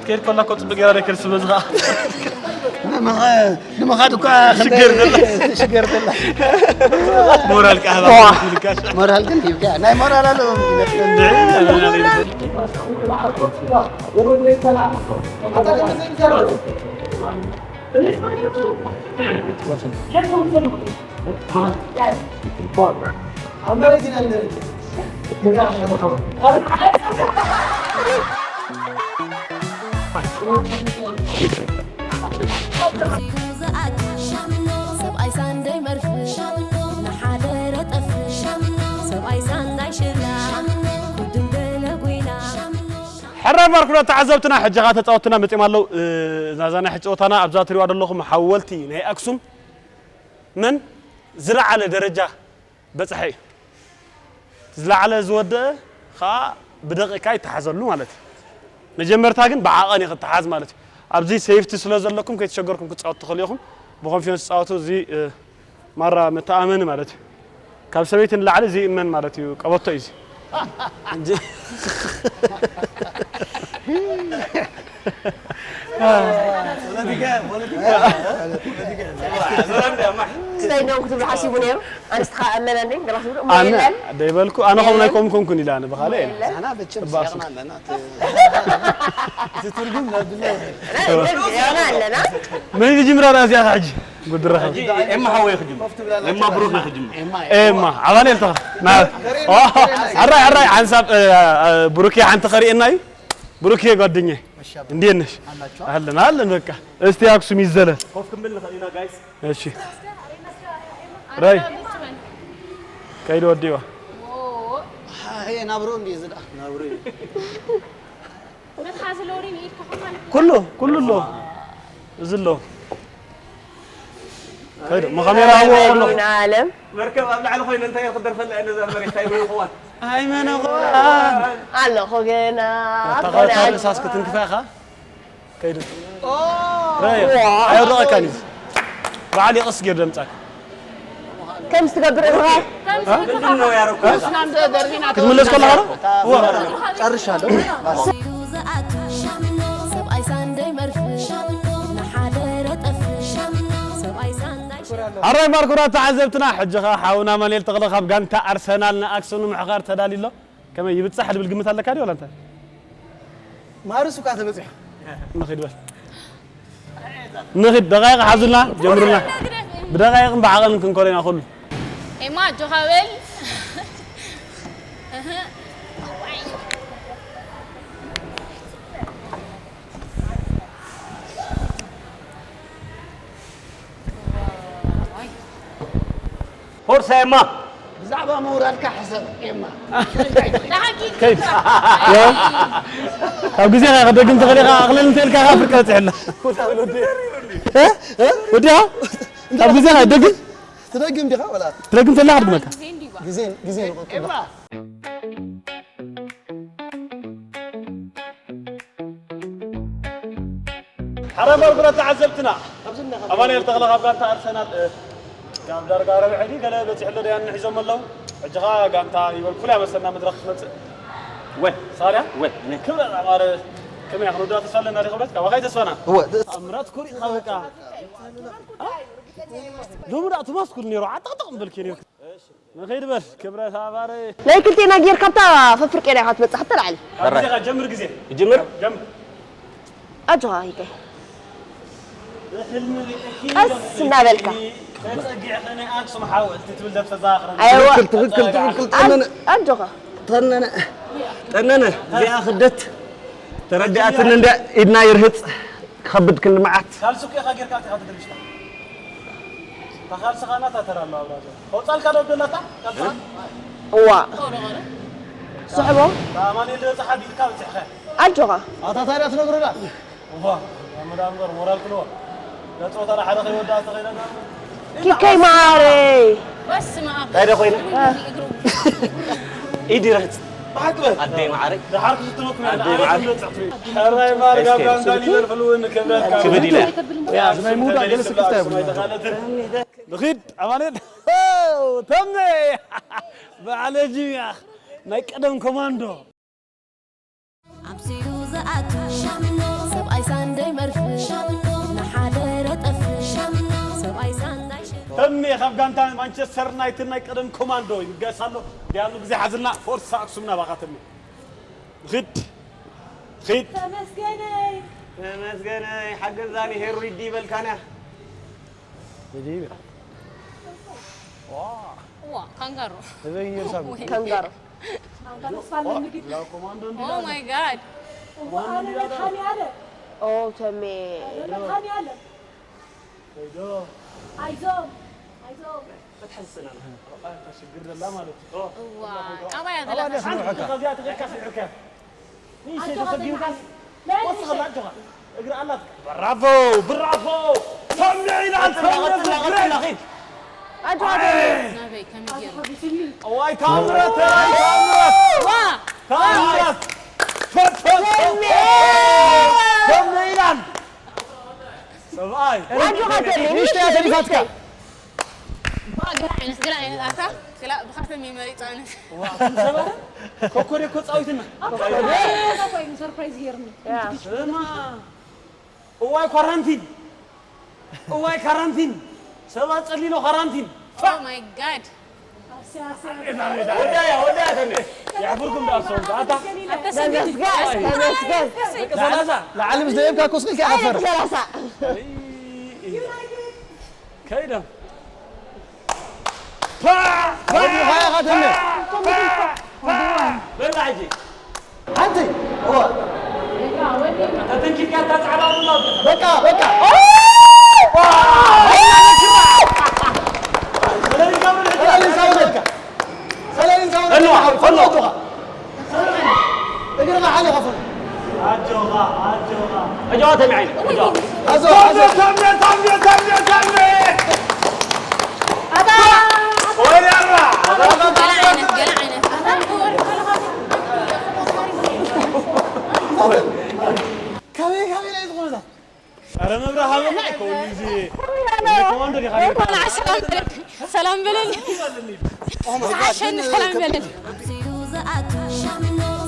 ከይድ ከላ እኮ ጽቡቅ ገይራ ደይ ከርሲ በዝኻ። ንምኻ- ንምኻድ እኳ ሽገር ዘላ። ሽገር ዘላ። ሞራል ከሃባ። ሞራል ግን ሂብካ ናይ ሞራል ኣለዎም ይመስለኒ። ሰብኣይ ሳንዳይ መርፍእ ሻምኖ ንሓደረ ጠፍእ ሻምኖ ሰብኣይ ሳንዳይ ሽላ ሻምኖ ጉድም ገለ ጉይና ሻምኖ ሕራይ ባርኩና ተዓዘብትና ሕጂ ኸኣ ተጻወትና መጺኦም ኣለዉ። እ፣ ናዛ ናይ ሕጂ ጸወታና ኣብዛ ትሪዋ ዘለኹም ሓወልቲ ናይ ኣክሱም መን ዝለዓለ ደረጃ በጽሐ እዩ። ዝለዓለ ዝወደአ ኸኣ ብደቂቃ ይተሓዘሉ ማለት እዩ። መጀመርታ ግን ብዓቐን እዩ ክተሓዝ ማለት እዩ። ኣብዚ ሴፍቲ ስለ ዘለኩም ከይተሸገርኩም ክትጻወቱ ትኽእሉ ኢኹም። ብኮንፊደንስ ጻወቱ። እዚ እ፣ ማራ መተኣመኒ ማለት እዩ። ካብ ሰበይቲ ንላዕሊ ዝእመን ማለት እዩ። ቀበቶ እዩ እዚ። እንጂ ክሳይ እንደውም ክትብሉ ሓሲቡ ነይሩ። ኣንስቲ ከዓ እመነኒ ገላ ክትብሉ እሞ ኣነ የለን ደይበልኩ ኣነ ከም ናይ ኮም ኮንኩን ኢላ ኣነ ብኻለ የለ። ኣና በቸም እባሱ። ሲያቅና ኣለና። እቲ ትርጉም ነብለ የሆነ ኣለና መን ዝጅምራ ራዚያ ሕጂ ጉድረኻ ኤማ ሓወይ ክጅምር። ኤማ ብሩክ ክጅምር። ኤማ ኣባል የልተኻ ና ኣራይ ኣራይ ሓንሳብ እ፣ እ፣ ብሩኬ ሓንቲ ኸሪእና እዩ። ብሩኬ ጓደኛዬ እንዴት ነሽ? አለን አለን። በቃ እስቲ አክሱም ይዘለል። ኮፍ ክንብል ንኽእል ኢና ጋይስ። እሺ ራይ ከይደ ወዲዋ ይሄ ናብሮ እንዴ ዝዳ ናብሮ ኩሉ ኩሉ ኣሎ እዚ ኣሎ። ከይደ መኻሜራ ሃዎ ኣሎ። ዓለም መርከብ ኣብ ላዕሊ ኮይነ እንታይ ክደርፈላ እየ ነዛ መሬት እንታይ ይብልዋ። ኣይመነኹ ኣለኹ ገና ተኸታተል ሳስ ክትንክፋ ኢኻ። ከይደ ራይ ኣይወደቐካን እዩ። በዓል ይቕስ ገይሩ ደምጻካ ከምዚ ትገብር እኻ ምንድን ነው ያረኩት? ክትምለስ ከለኻ ዶ ጨርሻለሁ። ዝኣቱ ሻምኖ ሰብኣይ ሳንዳይ መርፍእ ሻምኖ ንሓደረ ጠፍእ ሻምኖ ሰብኣይ ሳንዳይ ኣራይ ባርኩራ ተዓዘብትና ሕጂ ኸዓ ሓውና ኣማኑኤል ተኽለ ካብ ጋንታ ኣርሰናል ንኣክሱም ንምሕኻር ተዳልዩ ኣሎ። ከመይ ይብጻሕ ድብል ግምት ኣለካ ድዩ ወላ እንታይ? ማርስ እኳ ተበጺሑ ንኺድ በል ንኺድ ደቃይቕ ሓዙልና ጀምሩልና። ብደቃይቕን ብዓቐንን ክንኮሎ ኢና ኩሉ። ኤማ ኣጆኻ በል። ፎርሳ ኤማ። ብዛዕባ መውራድካ ሕሰብ ኤማ። ከይድ ካብ ግዜኻ ክደግም ትኽእል ኢኻ። ኣቕልል እንተኢልካ ኢኻ ፍርቂ በፂሕላ። ወዲኻ ካብ ግዜኻ ክደግም ትደግም ዲኻ ወላ ትደግም ተላ ክድግመካ። ግዜ ግዜ ንቆጥብ። ሓራምባር ብረት ተዓዘብትና ኣማኑኤል ተኽለ ካብ ጋንታ ኣርሰናል እ፣ ካብ ዳርጋ ረብዐ ድዩ ገለ በፂሑ ኣሎ ደያን ሒዞም ኣለዉ። ሕጂ ኸዓ ጋንታ ይበል ፍሉይ ኣመሰልና መድረኽ ክትመፅእ ወይ ሳርያ ወይ እኔ ክብረት ኣማረ ከመይ ክንወዳ ተስፋ ኣለና ዲ ክብረት ካባኻ ተስፋና እወ ኣምራት ኮሪኻ በቃ ሎሚ ዳ ትማስኩል ነይሩ ዓጠቕጠቕ ምበልክ ነይሩ ንኸይድ በል ክብረት ኣማረ ናይ ክልቴና ጌርካ ብታ ፈፍርቄና ኢኻ ትመጽእ ሓታ ላዕሊ ካብ ግዜኻ ጀምር ግዜ ይጅምር ጀምር ኣጆኻ ይቀይ ቀስ እናበልካ ተጸጊዕኸ ናይ ኣክሱም ሓወልቲ ትብል ደርፊ ዘዛኽረኒ ኣይዋ ትክክል ትክክል ትክክል ጠነነ ኣጆኻ ጠነነ ጠነነ እዚኣ ክደት ተረዲኣትኒ እንዳ ኢድና ይርህፅ ክኸብድ ክንዲ መዓት ካልሲ እኮ ኢኻ ጌርካ ኣብቲኻ ትደርሽታ እታ ካልሲ ኻና እታ ተራ ኣለዋ ኣብራዞ ከውፃልካ ዶ ደላታ ካልሲ እዋ ስሕቦ ኣማኑኤል ዝበፅሓ ቢልካ በፂሕኸ ኣጆኻ ኣታ ታዲያ ትነግሩና እዋ መዳም ገር ሞራል ክልዎ ለፀወታ ሓደ ከይወዳ ዝተኸይደ ኪከይ ማዓረይ በስመ ኣብ እንታይ ደ ኮይነ ኢድ ይርህፅ ብሓቂ በል ኣደይ መዓረይ ድሓር ክትትመኩ ኣደይ መዓረይ ሕራይ ማርጋ ጋንዳ ሊቨርፑል እውን ክብረት ክብድ ኢለ ናይ ምውዳእ ገለ ስክፍታ የብሉ ንኺድ ኣማኑኤል ተመ በዓለ ጂያ ናይ ቀደም ኮማንዶ ኣምስዩ ዝኣቱ ሻምኖ ካብ ጋንታ ማንቸስተር ዩናይትድ ናይ ቀደም ኮማንዶ ይብገስ ኣሎ። ዲያሉ ግዜ ሓዝልና፣ ፎርሳ ኣክሱምና ባኻ ተሜ። ኺድ፣ ኺድ። ተመስገነይ። ተመስገነይ፣ ሓገዛኒ ሄሩ ሪዲ ይበልካና። ሪዲ ይበል። ዋ፣ ካንጋሮ። እበይ ነርሳም? ወይ። ካንጋሮ። Oh my God። ኦ፣ ተሜ። ኣይዞም፣ ኣይዞም። ክትሕስና ሽግር ዘላ ማለት እዩ። እዋ፣ ኣባያ ዘላ ሓንቲ ከዚኣ ተኸካ ስዕርከ። ንእሽተይ ተሰጊምካስ፣ ወስኸላ ኣጆኻ። እግሪ ኣላት። ብራቮ፣ ብራቮ። ሰሚዕ ኢላ፣ ሰሚዕ ኢላ፣ ሰሚዕ ኢላ። ኣጆኻ። ናበይ ከመይ ገይሩ? እዋይ፣ ታምራት፣ እዋይ፣ ታምራት። ዋ! ታምራት። ፈት፣ ፈት፣ ፈት። ሰሚዕ ኢላን። ሰብኣይ። ኣጆኻ ተሜ፣ ንእሽተይ እያ ተሪፋትካ። ዋ፣ ገለ ዓይነት፣ ገለ ዓይነት ኣታ፣ ገለ ብኻፍተን ይመሪጽ ዓይነት። ዋ፣ ኣቱም ሰባት፣ ኮኮደ እኮ ጻዊትና። ሰርፕራይዝ ጌርኒ። ያ። ስማ። እዋይ ኳራንቲን። እዋይ ካራንቲን። ሰባት ጸሊሎ ካራንቲን። Oh my God። ወዳያ፣ ወዳያ ተሜ። የሕፍርኩም ዳኣ ሰው ኣታ። ተመስገን፣ ተመስገን። ደቂ ሰላሳ። ላዕሊ ምስ ደየብካ ኮስ ኢልካ ኣይ፣ ይሓፍር። ደቂ ሰላሳ። ከይዶም። ፓ! ፓ! ወዲ ኻያ ኻተነ። ፓ! ፓ! በላ ሕጂ። ሓንቲ። እዋ። ተተንኪፍካ እታ ጻዕዳ ኣሉላ። በቃ፣ በቃ። ዋ! ሰለሊን ሳውና። ሰለሊን ሳውና። ሰለሊን ሳውና። ፈኖ፣ ፈኖ። እግርኻ ሓሊኻ ፈኖ። ኣጆኻ፣ ኣጆኻ። ኣጆኻ ተሜ ዓይኒ፣ ኣጆኻ። ኣዞ፣ ኣዞ። ተሜ፣ ተሜ፣ ተሜ፣ ተሜ። ኣታ። ወይኔ ኣራ። ገለ ዓይነት፣ ገለ ዓይነት። ኣታ፣ ክወርድ ከለኻ። ካበይ፣ ካበይ ናይ ዝኾነ እዛ? ኣረ መብርሃ ሃበና ኣይኮን እዚ። ኮማንዶ ዲኻ? ሰላም በለኒ። ሰላም በለኒ። ዓሸኒ ሰላም በለኒ።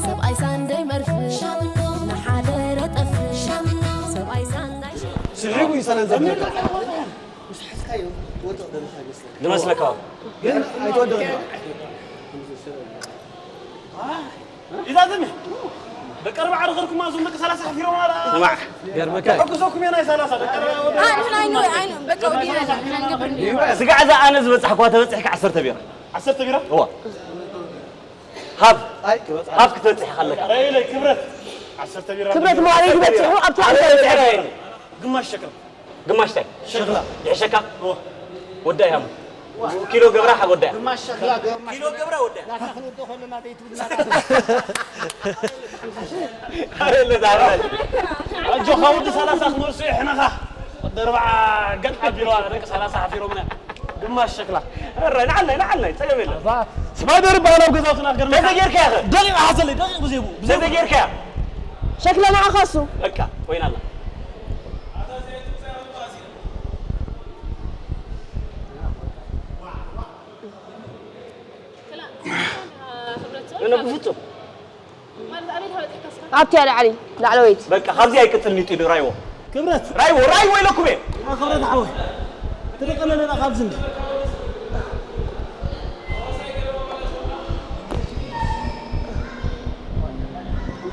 ሰብኣይ ሳንደይ መርፍ ሻምኖ ንሓደ ረጠፍ ሻምኖ ሰብኣይ ሳንዳይ ስሒቡ እዩ ሰላም ዘብለካ። ምስ ሓዝካዮ ትወድቕ ዘለኻ ይመስለካ። ዝመስለካ። ግን ኣይትወድቕን ኢኻ። ኢዛ ዝም። ደቂ ኣርባዓ ረኸብኩማ፣ እዞም ደቂ ሰላሳ ሓፊሮም ኣላ። ስማዕ፣ ገርመካ። ሕጉሶኩም እየ ናይ ሰላሳ ደቂ ኣርባዓ ወደ ኣይ፣ ንሕና ኣይኑ-፣ ኣይኑ-፣ በቃ ወዲና፣ ንሕና ንገብር እንዲና። ስጋዕ እዛ ኣነ ዝበጻሕኳ ተበጺሕካ ዓሰርተ ቢራ። ዓሰርተ ቢራ? እዋ። ሃብ። ኣይ፣ ክበጽሕ። ሃብ ክትበጽሕ ከለካ። ኣረ ኢለይ፣ ክብረት። ዓሰርተ ቢራ። ክብረት መዋረዲ በጺሑ፣ ኣብቲ ኣረ ዓሰርተ ቢራ። ግማሽ ሸክላ። ግማሽ ታይ? ሸክላ። ይሕሸካ? እወ። ወዳይ ሃሙ። ኪሎ ገብራ ሓ ወዳይ። ግማሽ ሸክላ ገብራ። ኪሎ ገብራ ወዳይ። ናታ ክንወዶ ከሎ ናተይ ትብል ናታ። ኣረ ለዛ ኣረ። ኣጆኻ ወዲ ሰላሳ ክንወስኦ ይሕነኻ። ወዲ ኣርባዓ ገጥ ኣቢልዋ ደቂ ሰላሳ ሓፊሮምና። ግማሽ ሸክላ። ኣረ ንዓናይ፣ ንዓናይ፣ ጸገም የለን። ስፓይደር ይበሃል ኣብ ገዛውትና ክገርመካ። ተዘጌርካያ ኸ? ደቂቕ ሓዘለይ፣ ደቂቕ ብዘይቡ፣ ብዘይቡ። ተዘጌርካያ? ሸክላ ንዓኻ እሱ። በቃ፣ ኮይና ኣላ። እነ ብፍጹም። ኣብቲ ኣለ ዓሊ፣ ላዕለወይቲ። በቃ፣ ካብዚ ኣይቅጽል ሚጡ ኢሉ ራይዎ። ክብረት። ራይዎ፣ ራይዎ ኢለኩም እየ። ክብረት ሓወይ። ትደቀለለና ካብዚ እንዲ።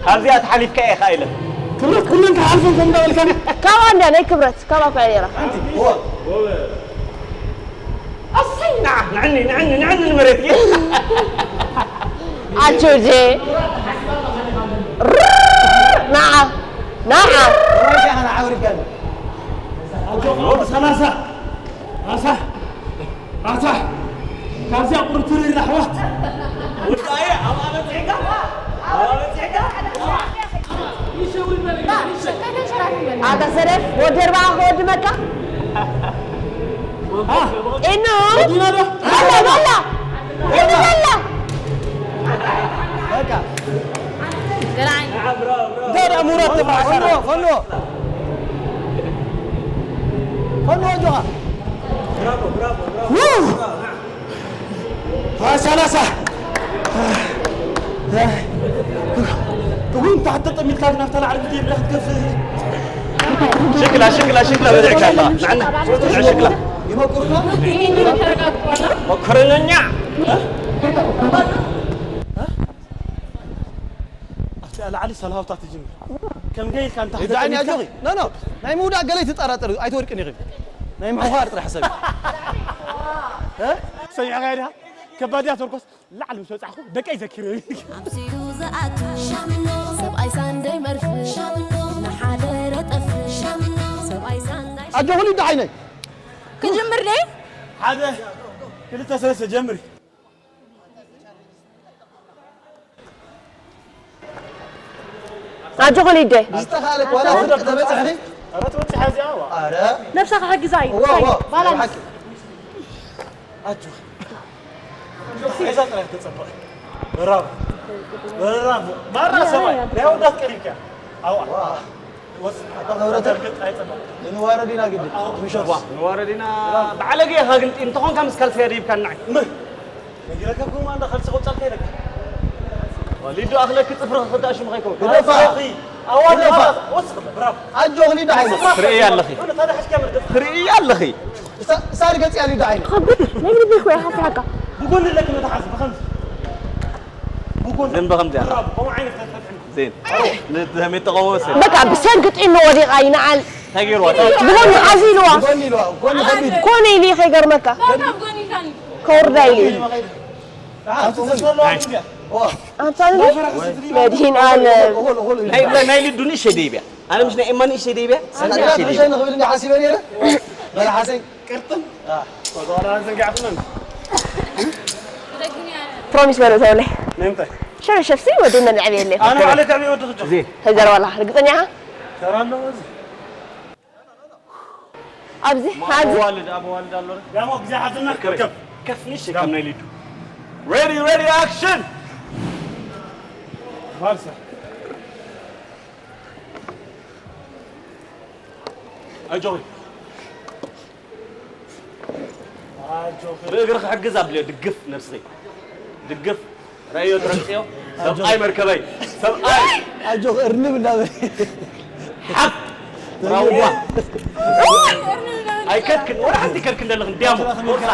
ካብዚኣ ተሓሊፍካ ኢኻ ኢለ። ክብረት ኩለን ክሓልፈን ከም እንዳበልካኒ። ካብኣ እንዳ ናይ ክብረት፣ ካብኣ እኮ እያ ነይራ። ሓንቲ። ኣሰይ፣ ንዓ፣ ንዕኒ፣ ንዕኒ፣ ንዕኒ ንመሬት። ኣጆ ጄ። ንዓ፣ ንዓ። ወዲ ሰላሳ። ኣሳ፣ ኣሳ። ካብዚኣ ቁርትር ኢላ ኣሕዋት። ወዳየ፣ ኣብኣ በጺሕካ? ኣብኣ በጺሕካ? ኣታ ሰደፍ፣ ወዲ ኣርባዓ ክወዲ መካ? አ፣ ኢኑ? ወዲና ዶ? በላ፣ በላ! ኢኑ በላ! በቃ። ገለ ዓይኒ። ደረ ሙራት ተባዕካ። ፈኖ፣ ፈኖ። ፈኖ ኣጆኻ። ው! ሰላሳ። እውን ታሕቲ ጠሚትካ ናብታ ላዕሊ ክትብል ክትከፍእ። ሽክላ፣ ሽክላ፣ ሽክላ በዚሕካ ኣለኻ። ንዓና፣ ሽክላ። መኮረኛ። መኮረኛ። ኣብቲ ላዕሊ ሰላምታ ትጅምር። ከም ገይልካ እንታ ይዳዓኒ ኣጆኺ። ኖ፣ ኖ። ናይ ምውዳእ ገለ ይትጠራጠር ኣይትወድቅን ኢኺ። ናይ ምሕዃር ጥራሕ ሰብ። እ? ሰሚዕካ ዲኻ? ከባድ እያ ተርኮስ። ላዕሊ ምስ በጻሕኩ ደቀይ ዘኪረ። ኣምስዩ ዝኣቱ ሻምኖ፣ ሰብኣይ ሳንደይ መርፍ ሻምኖ፣ ንሓደ ረጠፍ ሻምኖ፣ ሰብኣይ ሳንዳይ ኣጆኹ ሊዱ ዓይነይ። ክጅምር ደይ? ሓደ፣ ክልተ፣ ሰለስተ፣ ጀምሪ። ኣጆኹ ሊደ። ዝተኻለ ዋላ ስርቂ ተበጽሕኒ። ኧረ ትበጽሕ እዚኣ፣ ዋ። ኧረ። ነብሳ ክሕግዛ እዩ። ዋ፣ ዋ። ባላንስ። ሓቂ። ኣጆኺ። ሒዛ ጥራይ ተጸበቒ። ብራቮ። ብራቮ። ማራ ሰብኣይ። ናይ ኣወዳት ቀሪብካ። ኣዋ። ዋ። ወስ-፣ ኣታ ኽብረተ። ተርግጥ ኣይጸበቕ። ንዋረድ ኢና ግዲ። ምሸት። ዋ፣ ንዋረድ ኢና። ብዓለገ ኢኻ ግን እንተኾንካ ምስ ካልሲ ደይብካ ንዓይ። ምን? ነጊረካ እኮ ማንዳ ካልሲ ቆጻልካ ኢለካ። ወሊዱ ኣኽለኪ ጽፍሪ ክኽዳእ ሽሙ ከይከውን። ግደፋ። ኣዋርድ ግደፋ። ወስኽ። ብራቮ። ኣጆኺ ሊዱ ዓይነይ። ትርእይ ኣለኺ። ወላ ታዲያ ሓሽካ መርገጽ። ትርእይ ኣለኺ። እሳ-፣ እሳ ርገጽያ ሊዱ ዓይነይ። ከብድ ናይ ልቢ እኮ እያ ሓፍራካ። ብጎኒ ኣለኪ መትሓዚ ብኸምዚ። ብጎኒ። ዘን ብኸምዚ ኣላ። ብራቮ። ከምኡ ዓይነት ተትፈትሕኒ። ዜን። ንተሜ ተቐወሰ። በቃ ብሰንኪ ጢኑ ወዲቓ ይንዓል። እንታይ ገይርዋ? ብጎኒ ሓዚ ኢልዋ። ብጎኒ ኢልዋ። ጎኒ ከቢድ። ኮነ ኢሉ ከይገርመካ። ከውርዳ ኢሉ። ኣብቲ ተሰሎ ኣይ። ኣምሳል መድሂን ኣነ ናይ፣ ናይ፣ ናይ ልዱ ንእሸ ደይብያ። ኣነ ምሽ ናይ ኤማ ንእሸ ደይብያ። ሰንዓ ንእሸ ደይብያ። ንኽብል እንዲ ሓሲበ ነይረ። በላ ሓሰይ። ቅርጥም። አ። ወዛራ ዘንጋዕትነን። ፕሮሚስ በሎ ተውለ። ነምታይ? ሸበሸብሲ ወዲ መን ዕብየለ። ኣነ ባለ ከዕብየ ወዲ ክጆ። ዜ። ተዘርባላ። ርግጸኛ ኢኻ? ሰራ ኣለዎ እዚ። ኣብዚ፣ ኣብዚ። ኣዋልድ፣ ኣዋልድ ኣሎ። ዳሞ ግዜ ሓዝና ከፍ። ከፍ ንሽ ከም ናይ ሊዱ። ሬዲ፣ ሬዲ፣ ኣክሽን! ፋልሳ። ኣጆኺ። ኣጆኺ። ብእግሪ ክሕግዝ ኣብልዮ፣ ድግፍ ነብስኺ። ድግፍ። ረእዮ ትረግጽዮ? ሰብኣይ መርከበይ። ሰብኣይ። ኣጆኽ እርንብ እንዳበለ። ሓፍ። ብራዋ። ኣይከድክን፣ ወላ ሓንቲ ከድክን ዘለኽን፣ ዲያሞ፣ ቁርሳ።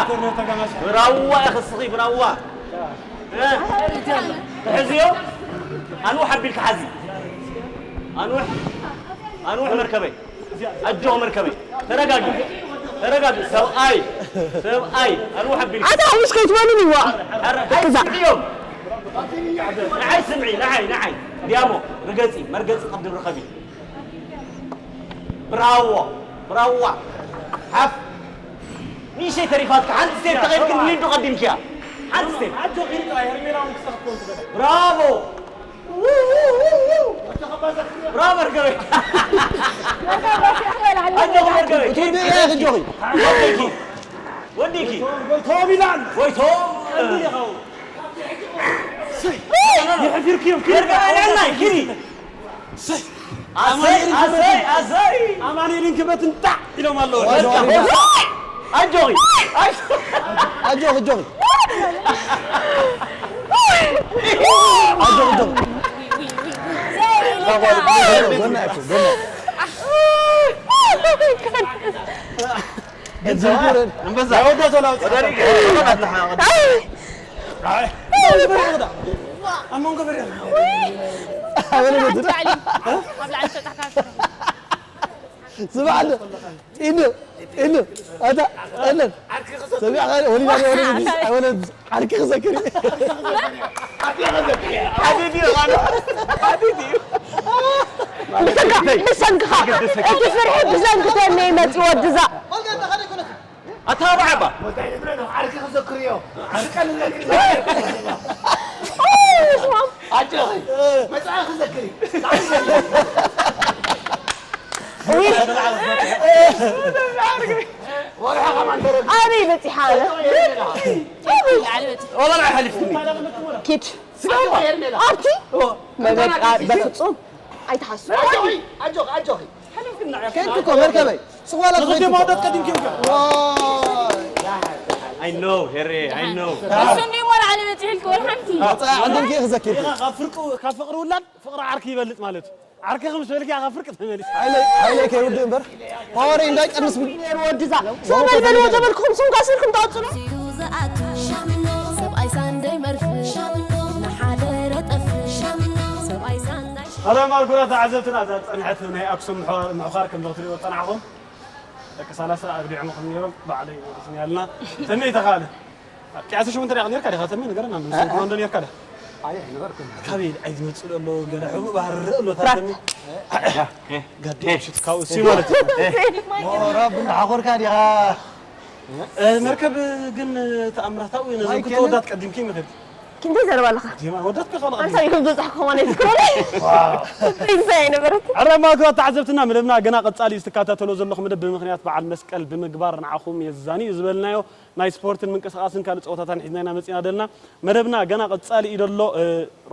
ብራዋ ኢኺ እስኺ፣ ብራዋ። እ? ትሕዝዮ? ኣንውሕ ኣቢልካ ሓዚ። ኣንውሕ፣ ኣንውሕ መርከበይ። ኣጆ መርከበይ፣ ተረጋጊ፣ ተረጋጊ። ሰብኣይ፣ ሰብኣይ፣ ኣንውሕ ኣቢልኪ። ኣታ ሓሙስ ከይትበሉኒ፣ ዋ። ኧረ፣ ክዛ። ኣይስምዕዮም። ንዓይ ስምዒ፣ ንዓይ፣ ንዓይ። ዲያሞ፣ ርገጺ፣ መርገጺ ቅድም ርኸቢ። ብራዎ፣ ብራዋ። ሓፍ። ንእሽተይ ተሪፋትካ፣ ሓንቲ ስቴፕ ተቐይርክን ሊዱ ቀዲምክያ። ሓንቲ ስቴፕ። ኣጆ ኺድ ጥራይ፣ ሄርሜላ እውን ክሳብ ትኮን ትበላ። ብራቮ። ብራቮ መርገበይ። ኣጆኺ መርገበይ። እቲ ወዲ እያ፣ ኣጆኺ። ወዲኪ። ወዲኪ። ጎይቶም ይላል። ጎይቶም። የሕፊርክዮም። መርገበይ፣ ንዕናይ፣ ኪዲ። ኣሰይ፣ ኣሰይ፣ ኣሰይ። ኣማኑኤልን ክብረትን ጣዕ ኢሎም ኣለዉ። ኣጆኺ። ኣጆኺ፣ ኣጆኺ። ኣጆኺ፣ ኣጆኺ። ጎና እኮ፣ ጎና። እምበዛ። ወደ ተላውጥ። ወደ ሪግ። ወደ ናትና። ኣይ። ኣብ መንጎ በሪያ። ኣብ ላዕሊ፣ ኣብ ላዕሊ ተጣሕካ። ስማዕ ኣሎ። ኢሉ፣ ኢሉ፣ ኣታ፣ ኣለን። ሰሚዕካ፣ ወሊዳ፣ ወሊዳ፣ ወሊዳ፣ ዓርኪ ክዘክር እዩ። ሓዲድ እዩ፣ ኣነ። ሓዲድ እዩ። ብሰንክኻ፣ ብሰንክኻ። እቲ ፍርሒ ብሰንኪ ተመይ መፂ ወድዛ። ኣታ ባዕባ። ወዳይ ንብረ ነው፣ ዓርኪ ክዘክር እዮ። ዓርቀን ኣጆኺ፣ መጻኢ ክዘክር እዩ። ውይ። ወርሒ ከማን ተረፍ። ኣበይ በጺሓ ኣነ? ወላ ናይ ሓሊፍኩኒ። ኪድ። ስለ ሄርሜላ። ኣብቲ? እዎ። መበቃ በፍጹም ኣይትሓስቡ። ኣጆኺ፣ ኣጆኺ፣ ኣጆኺ። ከንቱ እኮ መርከበይ። ስቕ በላ ንኽልተ ትበይት። ማውዳት ቀዲምኪ እኮ። ዋይ። I know፣ ሄሬ፣ I know። እሱ እንዲህ ሞራ ዓለመ ጽሕልክ ወላ ሓንቲ። መጻኢ ዕድልኪ ክዘኪርኪ። ኢኻ ካብ ፍርቁ-፣ ካብ ፍቕሪ ውላድ ፍቕሪ ዓርኪ ይበልጽ ማለት እዩ። ዓርከ ከም ዝበልክ ኢኻ ፍርቂ ተመሊስ። ሓይለይ ሓይለይ ከይውድእ እምበር ፓወረይ እንዳይቀንስ ብል። ነይሩ ወድዛ። ሸው በልበልዎ ተበልኩኹም ስም ካስልኩም ተቐጽሉ። ሲኡ ዝኣቱ ሻምኖ ሰብኣይ ሳንደይ መርፍ ሻምኖ ንሓደረ ጠፍ ሻምኖ ሰብኣይ ሳንዳይ ሰላም ኣልኩራ ተዓዘብትና እዛ ጸንሐት ናይ ኣክሱም ምሕዋር ምሕዃር ከም ትሪእዎ ጸናሕኹም ደቂ ሰላሳ ኣግዲዖም ከም ነይሮም ባዕለይ ወዲስኒ ያልና ተመይ ተኻለ ኣብ ቅያሲ ሽሙንተ ደቂቕ ነርካ ዲኻ ተመይ ነገረና ምን ስንኳ እንዶ ነርካ ዲኻ ኣየ ነበርኩ ካበይ ዓይዲ መጽእ ኣሎ ገለ ሕቡእ ባህሪ ኣሎ ታተሚ ጋዲ ሽትካው ሲ ማለት እዩ ሞራብ እንዳሓኾርካ ዲኻ መርከብ ግን ተኣምራታዊ ነዞም ክልተ ወዳት ቀዲምኪ ይምኽድ ክንደይ ዘረባ ኣለኻ? ወዳት ከኸላ ኣንታ ይኹም ዝበጻሕኩ ከማን ኣይትክሮኒ እንታይ ኣይነበረት ኣረማክሮ ተዓዘብትና መደብና ገና ቀጻሊ እዩ ትከታተሎ ዘለኹም መደብ ብምኽንያት በዓል መስቀል ብምግባር ንዓኹም የዛኒ እዩ ዝበልናዮ ናይ ስፖርትን ምንቅስቃስን ካልእ ፀወታታን ሒዝና ኢና መፂና ደልና መደብና ገና ቀጻሊ እዩ ደሎ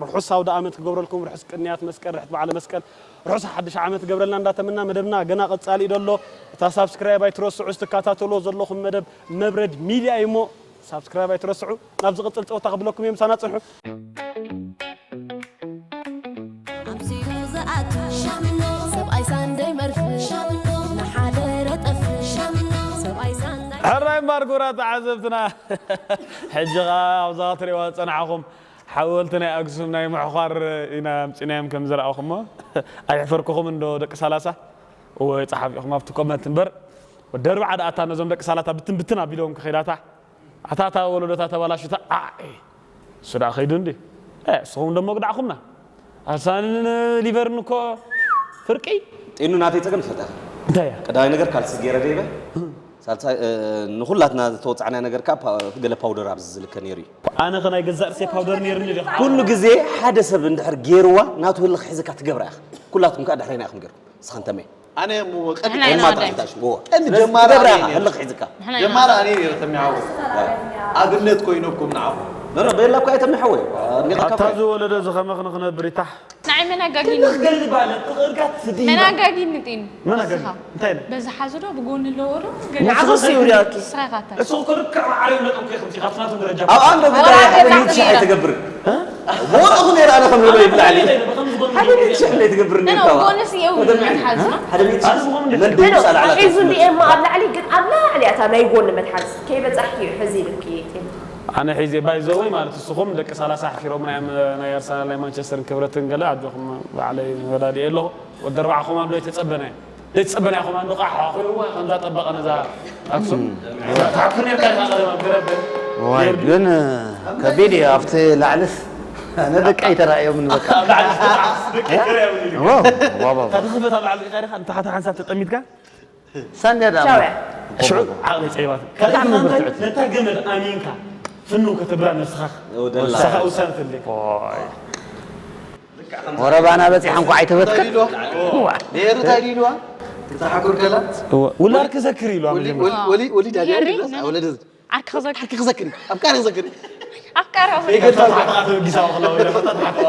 ርሑስ ኣውደ ኣመት ክገብረልኩም ርሑስ ቅንያት መስቀል ርሕት በዓለ መስቀል ርሑስ ሓድሽ ዓመት ገብረልና እንዳተመና መደብና ገና ቀጻሊ እዩ ደሎ እታ ሳብስክራይብ ኣይትረስዑ ዝትከታተልዎ ዘለኹም መደብ መብረድ ሚድያ እዩ እሞ ሳብስክራይብ ኣይትረስዑ ናብ ዝቕጽል ጸወታ ክብለኩም እዮም ሳና ጽንሑ ኣምሲሉ ዝኣቱ ሻምኖ ሰብኣይ ሳንደይ መርፍ ሻምኖ ንሓደረ ጠፍ ሻምኖ ሰብኣይ ሳንዳይ ሕራይ እምባር ጉራ ተዓዘብትና ሕጂ ኸዓ ኣብዛ ክትሪእዋ ዝጸናሕኹም ሓወልቲ ናይ ኣክሱም ናይ ምሕዃር ኢና ኣምጺናዮም ከም ዝረኣኹሞ ኣይሕፈርኩኹም እንዶ ደቂ ሳላሳ እወ ጸሓፊኹም ኣብቲ ኮመንት እምበር ወዲ ኣርብዓ ደኣ ኣታ ነዞም ደቂ ሳላታ ብትን ብትን ኣቢሎም ክኸይዳታ ኣታ እታ ወለዶታ ተባላሽታ ኣዒ እሱ ደኣ ኸይዱ እንዲ እስኹም ደሞ ግዳዕኹምና ኣርሰናልን ሊቨርን እኮ ፍርቂ ጢኑ ናተይ ጸገም ትፈልጣ እንታይ እያ ቀዳማይ ነገር ካልሲ ገይረ ደይበ ሳልሳይ ንኹላትና ዝተወጻዕና ነገር ከኣ ገለ ፓውደር ኣብዚ ዝልከ ነይሩ እዩ ኣነ ኸ ናይ ገዛእ ርእሰይ ፓውደር ነይሩኒ ዶ ኩሉ ግዜ ሓደ ሰብ እንድሕር ገይርዋ ናቱ ህልኽ ሒዝካ ትገብራ ኢኻ ኩላትኩም ከኣ ድሕረይና ኢኹም ገይርኩም ንስኻ እንተመይ ኣነ እሞ ቀድሚ ንሕና ኢና ጀማሪ ወዳእና። ትሓሽዎ ቀድሚ ጀማሪ ኣነ ነይረ። ህልኽ ሒዝካ ንሕና ኢና ጀማሪ ኣነ ነይረ ተሚዓዎ ኣብነት ኮይነኩም ንዓኹም ነረ በየላ እኮ ኣይተምሐወ ኣታ ዝወለደ ዝኸመኽን ክነብር ይታሕ ንዓይ መን ኣጋጊኒ መን ኣጋጊኒ ጢኑ መን ኣጋጊ ንስኻ እንታይ ኢለ በዚ ሓዙ ዶ ብጎኒ ኣለዎ ዶ ንዓኹስ ይውርያኪ ንስኻ ኢኻ እንታይ እሱ እኮ ልክዕ ማዕረ ይብለኩም ከ ከምዚ ካብቲ ናቶም ደረጃ ኣብ ኣንዶ ጉዳይ ሓደ ሚእቲ ሽሕ ኣይትገብርን ወረኹ ነይረ ኣነ ከም ህሎ ይብላዕሊ ሓደ ሚእቲ ሽሕ ለይትገብር ነርካ ጎንስ የው መትሓዝና ሓደ ሚእቲ ሽሕ ለንደይ ሳላዕላ ሒዙ እንዲኤማ ኣብ ላዕሊ ግን ኣብ ላዕሊ እታ ናይ ጎኒ መትሓዝ ከይበጻሕኪ እዩ ሕዚ ኢልኪ ኣነ ሒዜ ባይዘወይ ማለት ንስኹም ደቂ ሳላሳ ኣሕፊሮምና እዮም ናይ ኣርሰናል ናይ ማንቸስተርን ክብረትን ገለ ኣጆኹም ባዕለይ ወዳዲኤ ኣለኹ ወዲ ኣርባዕኹም ኣሎ ኣይተጸበናዮ ዘይተጸበናዮ ኮማንዶ ከዓ ሓኹልዋ ከምዛ ጠበቐ ነዛ ኣክሱም ተሓፍር ነርካ ኢኻ ቀደም ኣብ ገረብ ዋይ ግን ከቢድ እዩ ኣብቲ ላዕልስ ኣነ ደቂ ኣይተራእዮም ንበቃ ተኽፈት ኣብ ላዕሊ ሪኻ ዲኻ ንታሕቲ ሓንሳብ ተጠሚትካ ሳንያ ዳ ሻውያ ሽዑ ዓቕሊ ጸይባት ካልኣይ ነታ ገመድ ኣሚንካ ፍንው ከተብላ ነብስኻ ወደላ ንስኻ ውሳነ ትልካ ወረባና በፂሓ እንኳ ኣይተበትከት ነይሩ እንታይ ኢልዋ ክትሓኩር ከላ ውላድ ክዘክር ኢሉ ኣብ መጀመርያ ወሊድ ኣልያ የሪ? ወለደ ዓርኪ ክዘክር ክዘክር ኣፍቃሪ ክዘክር ኣፍቃሪ ይገድፋ ተባዕካ ተበጊሳ ወኽላ ወደ ፈታ ተሓተዋ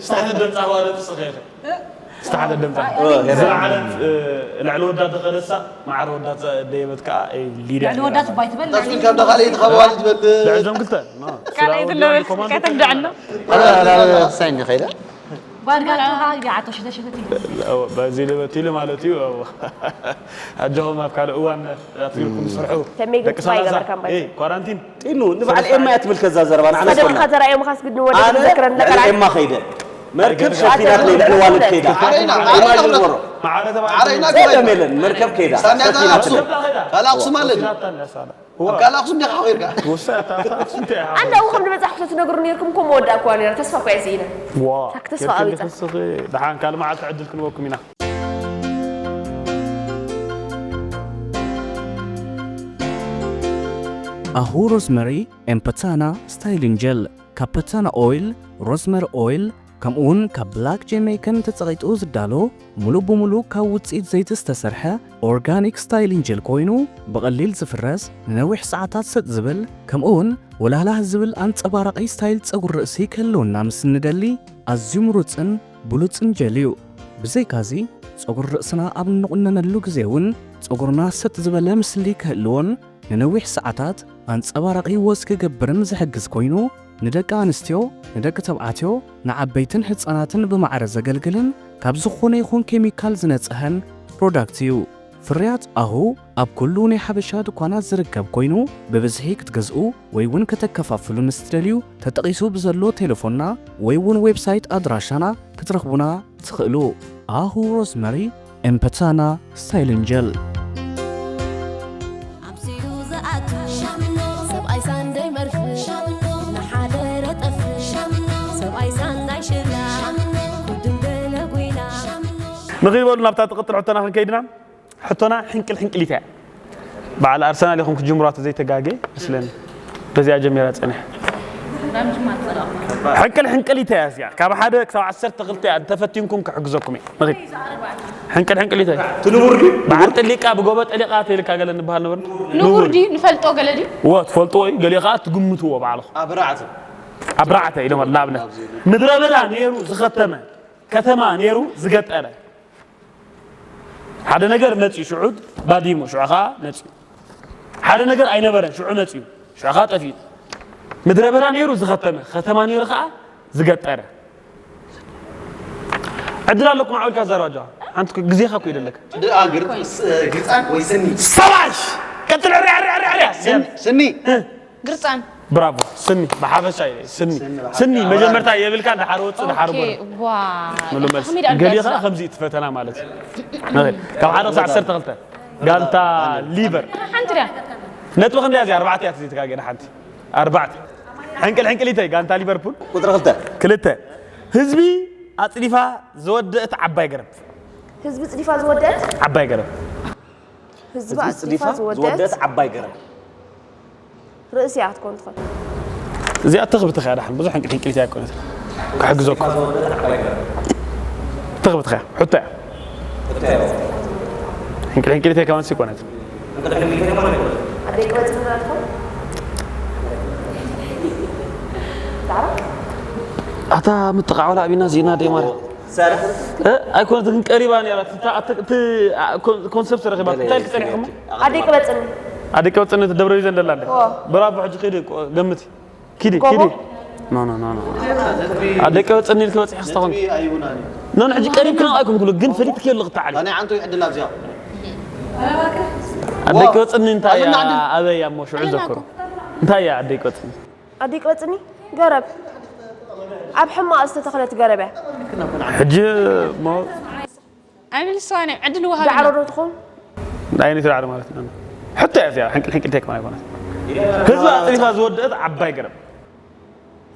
ዝተሓተ ደምፃ ዋለ ጥስኸ ዝተሓተ ደምፃ ዝለዓለት ልዕሊ ወዳት ዝኸደሳ ማዕረ ወዳት ደየበት ከዓ ሊድያ ልዕሊ ወዳት ባይ ትበል ታስቢል ካብ ደኻለ ይትኸበዋል ዝበል ልዕዞም ክልተ ካልኣይ ዝለበል ከተብድዐና ሳይን ከይዳ ጓድጋድካ ይዓቶ ሽተሽተት በዚ ልበትሉ ማለት እዩ ኣጆኹም ኣብ ካልእ እዋን ኣትግልኩም ስርሑ ተመይ ግን ደቂ ትፋይ ሰላሳ ገበርካ እምበር። ኳራንቲን ጢኑ ንባዕል ኤማ እያ ትብል ከዛ ዘረባ ንዓና ሰደድካ ኣይኮና ተራእዮም ካስ ግድን ወደ ኣነ ትዘክረን ልዕሊ ለቀራ ኤማ ከይደ መርከብ ሸፊናት ልዕሊ ዋልድ ከይዳ ዓረይና ኤማ ዓረይና ዝወሮ ዓረይና ዘለም የለን መርከብ ከይዳ ሳንያታ ሸፊናት ኣክሱም ካልእ ኣክሱም ኣለኒ ኣብ ካልእ ኣክሱም ዲኻ ኮይርካ ወሰ ኣንዳ ውኸም ንበጻሕኩ ትነግሩ ነርኩም እኮ መወዳእኩዋ ነራ ተስፋ እኮ እየ ስኢነ ዋ ሳክ ተስፋ ኣቢጻ ደሓን ካልእ መዓልቲ ዕድል ክንበኩም ኢና ኣሁ ሮዝመሪ ኤምፐታና ስታይሊንግ ጀል ካብ ፐታና ኦይል ሮዝመሪ ኦይል ከምኡውን ካብ ብላክ ጄሜይከን ተጸቒጡ ዝዳሎ ሙሉእ ብሙሉእ ካብ ውጽኢት ዘይቲ ዝተሰርሐ ኦርጋኒክ ስታይሊንግ ጀል ኮይኑ ብቐሊል ዝፍረስ ንነዊሕ ሰዓታት ሰጥ ዝብል ከምኡውን ወላህላህ ዝብል ኣንጸባራቒ ስታይል ጸጉሪ ርእሲ ክህልወና ምስ እንደሊ ኣዝዩ ምሩጽን ብሉጽን ጀል እዩ። ብዘይካዚ ጸጉሪ ርእስና ኣብ እንቑነነሉ ግዜ እውን ጸጉርና ሰጥ ዝበለ ምስሊ ክህልዎን ንነዊሕ ሰዓታት ኣንጸባራቒ ወዝ ክገብርን ዝሕግዝ ኮይኑ ንደቂ ኣንስትዮ፣ ንደቂ ተባዕትዮ፣ ንዓበይትን ህጻናትን ብማዕረ ዘገልግልን ካብ ዝኾነ ይኹን ኬሚካል ዝነጽሀን ፕሮዳክት እዩ። ፍርያት ኣሁ ኣብ ኩሉ ናይ ሓበሻ ድኳናት ዝርከብ ኮይኑ፣ ብብዝሒ ክትገዝኡ ወይ እውን ከተከፋፍሉ ምስ ትደልዩ፣ ተጠቒሱ ብዘሎ ቴሌፎንና ወይ እውን ዌብሳይት ኣድራሻና ክትረኽቡና ትኽእሉ። ኣሁ ሮዝመሪ ኤምፐታና ስታይሊንግ ጀል። ኣምሲሉ ዝኣቱ ሰብኣይ ሳንደይ መርፍ ንሓደረ ጠፍ ሰብኣይ ሳንዳይ ሽላ ጉድም ገለ ጉይላ ንኺድ በሉ ናብታ ትቕጽል ሕቶና ክንከይድና። ሕቶና ሕንቅል ሕንቅሊታ እያ። በዓል ኣርሰናል ኢኹም ክትጅምሯ ተዘይተጋጌ መስለኒ። በዚኣ ጀሚራ ጸኒሐ። ሕንቅል ሕንቅሊታ እያ እዚኣ። ካብ ሓደ ክሳብ ዓሰርተ ክልተ እያ። እንተፈቲንኩም ክሕግዘኩም እየ። ንኺድ። ሕንቅል ሕንቅሊታ እያ። በዓል ጥሊቃ ብጎቦ ጠሊቃ ተይልካ ገለ ንበሃል ነበር። ንቡር ድዩ ንፈልጦ ገለ ድዩ? እወ ትፈልጥዎ እዩ። ገሊኡ ከዓ ትግምትዎ ባዕልኹም። ኣብራዕተ ኢሎም ንኣብነት ምድረ በዳ ነይሩ ዝኸተመ ከተማ ነይሩ ዝገጠረ ሓደ ነገር መፅዩ ሽዑ ባዲሙ ሽዑ ከዓ መፅዩ ሓደ ነገር ኣይነበረን ሽዑ መፅዩ ሽዑ ከዓ ጠፊኡ ምድረ በዳ ነይሩ ዝኸተመ ከተማ ነይሩ ከዓ ዝገጠረ ዕድል ኣለኩም ዓውልካ ዘራጃ ሓንቲ ግዜኻ እኮ ይደለካ ግርፃን ወይ ስኒ ሰባሽ ቀጥል ዕርያ ዕርያ ዕርያ ስኒ ግርፃን ብራቮ ስኒ ብሓፈሻ ኢለ ስኒ ስኒ መጀመርታ የብልካ ድሓር ወፁ ድሓር ኦኬ በሉ ዋ ምሉ መልሲ ከመይ ዳኣ ገሊኻ ንጋዛ? ከምዚ ትፈተና ማለት እዩ ካብ ሓደ ክሳብ ዓሰርተ ክልተ ጋንታ ሊቨር ሓንቲ ድያ ነጥቢ ክንደይ እዚኣ ኣርባዕተ እያ ተዘይተጋገና ሓንቲ ኣርባዕተ ሕንቅል ሕንቅሊተይ ጋንታ ሊቨርፑል ቁፅሪ ክልተ ክልተ ህዝቢ ኣፅዲፋ ዝወደአት ዓባይ ገረብ ህዝቢ ፅዲፋ ዝወደአት ዓባይ ገረብ ህዝቢ ኣፅዲፋ ዝወደአት ዝወደአት ዓባይ ገረብ ርእሲ እያ ክትኮን ትኽእል እዚኣ ትኽብትኻ እያ ዳሓን ብዙሕ ሕንቅል ሕንቅሊት እያ ኮነት ክሕግዘኩም ትኽብትኻ እያ ሕቶ እያ ሕንቅል ሕንቅሊት እያ ከማን ሲኮነት ኣደይ ቅበፂ ትኽእል ትኾን ዛዕባ ኣታ ምጥቃዕ ወላ ኣቢና ዜና ደይ ማለት ኣይኮነት ግን ቀሪባ ነራ ኮንሰፕት ረኺባ እንታይ ክፀኒሕኩም ኣደይ ቅበፅኒ ኣደይ ቅበፅኒ ደብረ ቢዘን ደላ እንደ ኦ። ብራቦ ሕጂ ኺዲ ገምቲ ኪዲ ጎቦ? ኪዲ ኖ ኖ ኖ ኖ ኣደይ ቅበፅኒ ኢልክ በፂሕስ ተኾን ኖ ኖ ሕጂ ቀሪብካ ኣይኮንኩሉ ግን ፈሊጥክ የሉ ክትዓሊ ናይ ዓንቱ ይዕድል ኣብዚኣ ኣደይ ቅበፅኒ እንታይ እያ ኣበይ እያ እሞ ሽዑ ዘክሩ እንታይ እያ ኣደይ ቅበፅኒ ኣደይ ቅበፅኒ ገረብ ኣብ ሕማቕ ዝተተኽለት ገረብ እያ ሕጂ እሞ ኣይምልስዋን እዮም ዕድል ውሃብ ዳዕሮ ዶ ትኸውን ዓይነት ዳዕሮ ማለት ነው ሕቶ እያ እዚኣ ሕንቅል ሕንቅል ቴክ ማለት ኣይኮነት ህዝቢ ኣፅሪፋ ዝወደአት ዓባይ ገረብ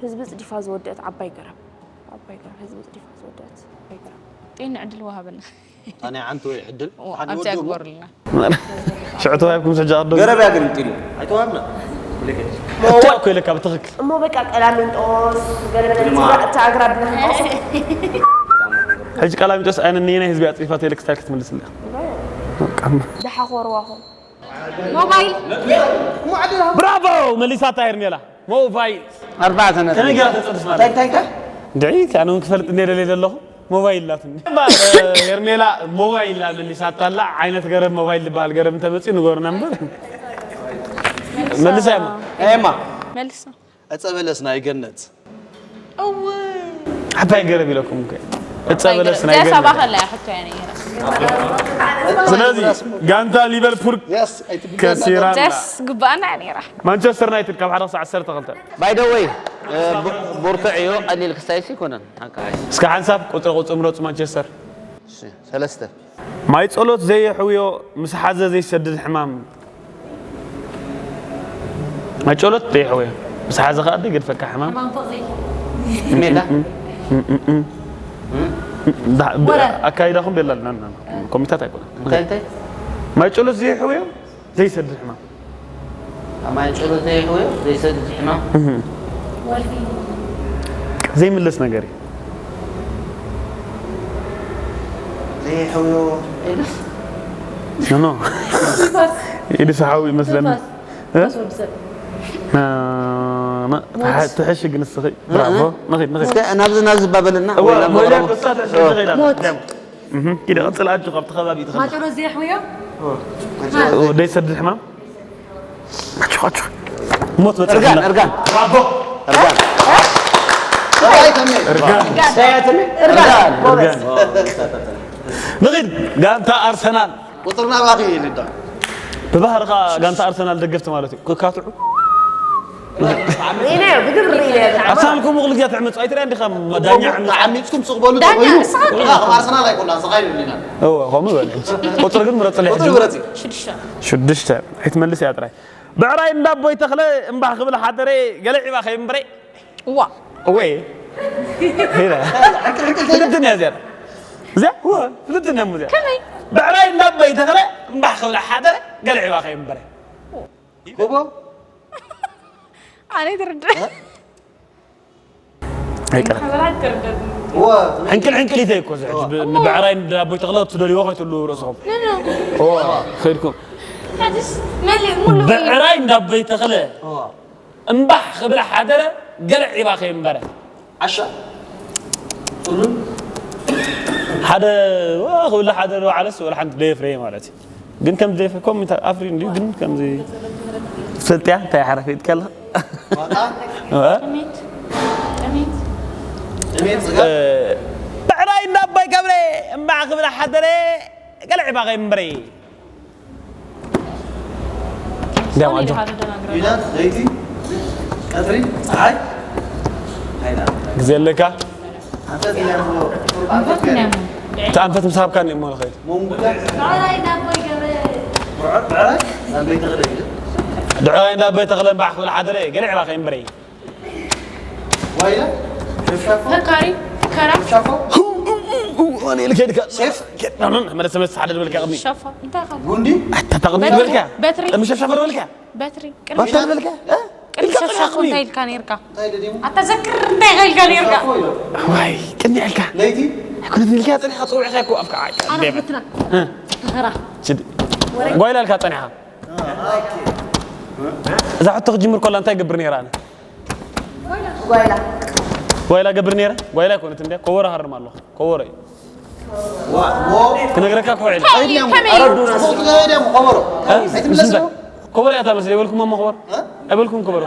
ህዝቢ ፅዲፋ ዝወደአት ዓባይ ገረብ ዓባይ ገረብ ህዝቢ ፅዲፋ ዝወደአት ዓባይ ገረብ ጤና ዕድል ውሃብና ኣነ ዓንቱ ይዕድል ኣብዚኣ ግበሩልና ሽዑ ተዋሂብኩም ሰጃ ኣዶ ገረብ ያግርምጢሉ ኣይተዋብና እቶ እኮ ኢለካ ብትኽክል እሞ በቃ ቀላሚንጦስ ገለመለ እታ ኣግራብ ብንጦስ ሕጂ ቀላሚጦስ ኣይነ ንየናይ ህዝቢ ኣፅሪፋ ተይልክ ስታይል ክትምልስልያ ደሓኾርዋኹም ሞባይል ብራቮ መሊሳታ ሄርሜላ ሞባይል ኣርባዕተ ነጥቢ ከመይ ገይራ ተፅርፍ ማለት እንታይ እንታይ እንታይ ድዒ ኣነ እውን ክፈልጥ እንደ ደልየ ዘለኹ ሞባይል ላትኒ እባ ሄርሜላ ሞባይል ላ መሊሳታ ኣላ ዓይነት ገረብ ሞባይል ዝበሃል ገረብ እንተመፅኡ ንገሩና እምበር መልሳ እማ ኤማ መልስ ዕፀ በለስ ናይ ገነት ዓባይ ገረብ ኢለኩም እኮ ዕፀ በለስ ናይ እዚኣ ሳባ ገነት ከላ እያ ሕቶ እያ ነይራ ስለዚ ጋንታ ሊቨርፑል ከሲራ ኣላ። ጀስ ግባኣና እያ ነይራ ማንቸስተር ዩናይትድ ካብ ሓደ ክሳብ ዓሰርተ ክልተ ባይ ደ ወይ ብርቱዕ እዩ ቀሊል ክስታይስ ይኮነን እስከ ሓንሳብ ቁፅሪ ቁፅሪ ምረፁ ማንቸስተር ሰለስተ ማይ ጸሎት ዘየሕውዮ ምስ ሓዘ ዘይሰድድ ሕማም ማይ ጸሎት ዘየሕውዮ ምስ ሓዘ ከዓ ገድፈካ ሕማም ሜላ ኣካይዳኹም ቤላ ኣለና ኮሚታት ኣይኮነ እንታይ እንታይ ማይ ጸሎት ዘየሕውዮ ዘይሰድድ ሕማም ኣማይ ጸሎት ዘይሕውዮ ዘይሰድድ ሕማም ዘይምለስ ነገር እዩ ዘይሕውዮ ኖ ኢድስ ሓዊ ይመስለኒ ትሕሽግ ንስኺ ብራቮ ንኺድ ንኺድ እስከ ናብዚ ናብዚ ባበልና እዋ ወይ ናብ ሞያ መቕረቡ። ክሳብ ትሕሽግ ኢላ ደም ኪደ ቀፅል ኣጆ ካብቲ ከባቢ ትኸ ማጭሮ ዘይሕውዮ ደይ ሰድድ ሕማም ኣጆ ኣጆ ሞት እርጋን በፅሕና እርጋን ብራቮ እርጋን ራይ ተሜ። እርጋን። እንታይ እያ ተሜ? እርጋን። ንኺድ ጋንታ ኣርሰናል። ቁፅርና ባኺ ይልዳ። ብባህርኻ ጋንታ ኣርሰናል ደገፍቲ ማለት እዩ። ክካትዑ ኢለ ብግብሪ ኢለ ኣርሰናል ከምኡ ኩሉ ግዜ ትዕምፅ ኣይትሪኣ እንዲኻ ዳኛ ዕምፅ። ተዓሚፅኩም ስቕ በሉ ዳኛ ተኮይኑ እስኻ ከምኣርሰናል ኣይኮና ስኻ ይብልና። እወ ከምኡ በል ሕጂ። ቁፅሪ ግን ምረፅለይ ሕጂ። ቁፅሪ ምረፂ። ሽዱሽተ ሽዱሽተ ኣይትመልስ እያ ጥራይ። ብዕራይ እንዳቦይ ተኽለ እምባሕ ክብል ሓደረ ገለ ዒባ ከይምበረ እዋ ወይ ሄዳ ፍልጥን እያ እዚኣ እዚኣ እወ ፍልጥን እያ እዚኣ ከመይ ብዕራይ እንዳቦይ ተኽለ እምባሕ ክብል ሓደረ ገለ ዒባ ከይምበረ ጎቦ ኣነ ትርድእ ኣይቀረ ሓበራት ትርድእ ወ ሕንቅል ሕንቅሊተይ እኮ እዚ ሕጂ ብ- ንብዕራይ እንዳቦይ ተኽለ ትደልይዎ ከይትሉ ርእስኹም ኖ ኖ እወ ከይድኩም ሓድሽ መሊእ ሙሉ ብዕራይ እንዳቦይ ተኽለ እምባሕ ክብል ሓደረ ገለ ዒባ ከይምበረ ዓሻ ጥሉል ሓደ ዋ ክብል ሓደ ዶ ዓለስ ወላ ሓንቲ ደየፍረየ ማለት እዩ ግን ከም ደየፍረ ኮም ኣፍሪ እንዲዩ ግን ከምዚ ፈልጥያ እንታይ ሓረፊት ከለ ዋጣ ጥሜት ጥሜት ጥሜት ስጋ ብዕራይ እንዳቦይ ገብረ እምባሕ ክብል ሓደረ ገለ ዒባ ከይምበረ እንዲያም ኣጆ ቢላት ለይቲ ቀትሪ ፀሓይ ሓይላ ግዜ ኣለካ ኣንፈት ኢላ እሞ እቲ ኣንፈት ምስ ሃብካኒ እሞ ንኸይድ መንጉዳ ብዕራይ ናብ ቤተ ክለግደ ድዕራይ እንዳቦይ ተኽለ እምባሕ ክብል ሓደረ ገለ ዒባ ከይምበረ ዋይላ ሸፍሻፎ ፈካሪ ከራ ሸፍሻፎ ኣነ ኢለ ከይድካ ሴፍ መለሰ መስ ሓደ ዝበልካ ቅድሚ ሸፋ እንታይ ካብ ጉንዲ ኣታ ተቕድሚ ዝበልካ በትሪ ቅድሚ ሸፍሻፎ ዝበልካ በትሪ ባታ ዝበልካ ቅድሚ ሸፋ እንታይ ኢልካ ነርካ እንታይ ደዲሙ ኣታ ዘክር እንታይ ኢልካ ነርካ ሸፎ ኢሎ ዋይ ቅድሚ ኢልካ ለይቲ ኣይኮነት ኢልካ ፀኒኻ ፀዊዕካ እኮ ኣብካ ኣነ ብትና ተኸራ ጓይላ ኢልካ ፀኒኻ እዛ ሕቶ ክጅምር ከላ እንታይ ገብር ነይራ ኣነ ጓይላ ጓይላ ገብር ነይረ ጓይላ ኣይኮነት እንዲያ ኮቦሮ ሃርም ኣለኹ ኮቦሮ እዩ ዋ ሞ ክነግረካ ኮዒል ከመይ ከመይ ጽቡቕ ዝገበደ እሞ ከበሮ ኣይትምለስዎ ኮቦሮ እያ ታመስል የበልኩም እሞ ኮቦሮ ኣይበልኩም ኮቦሮ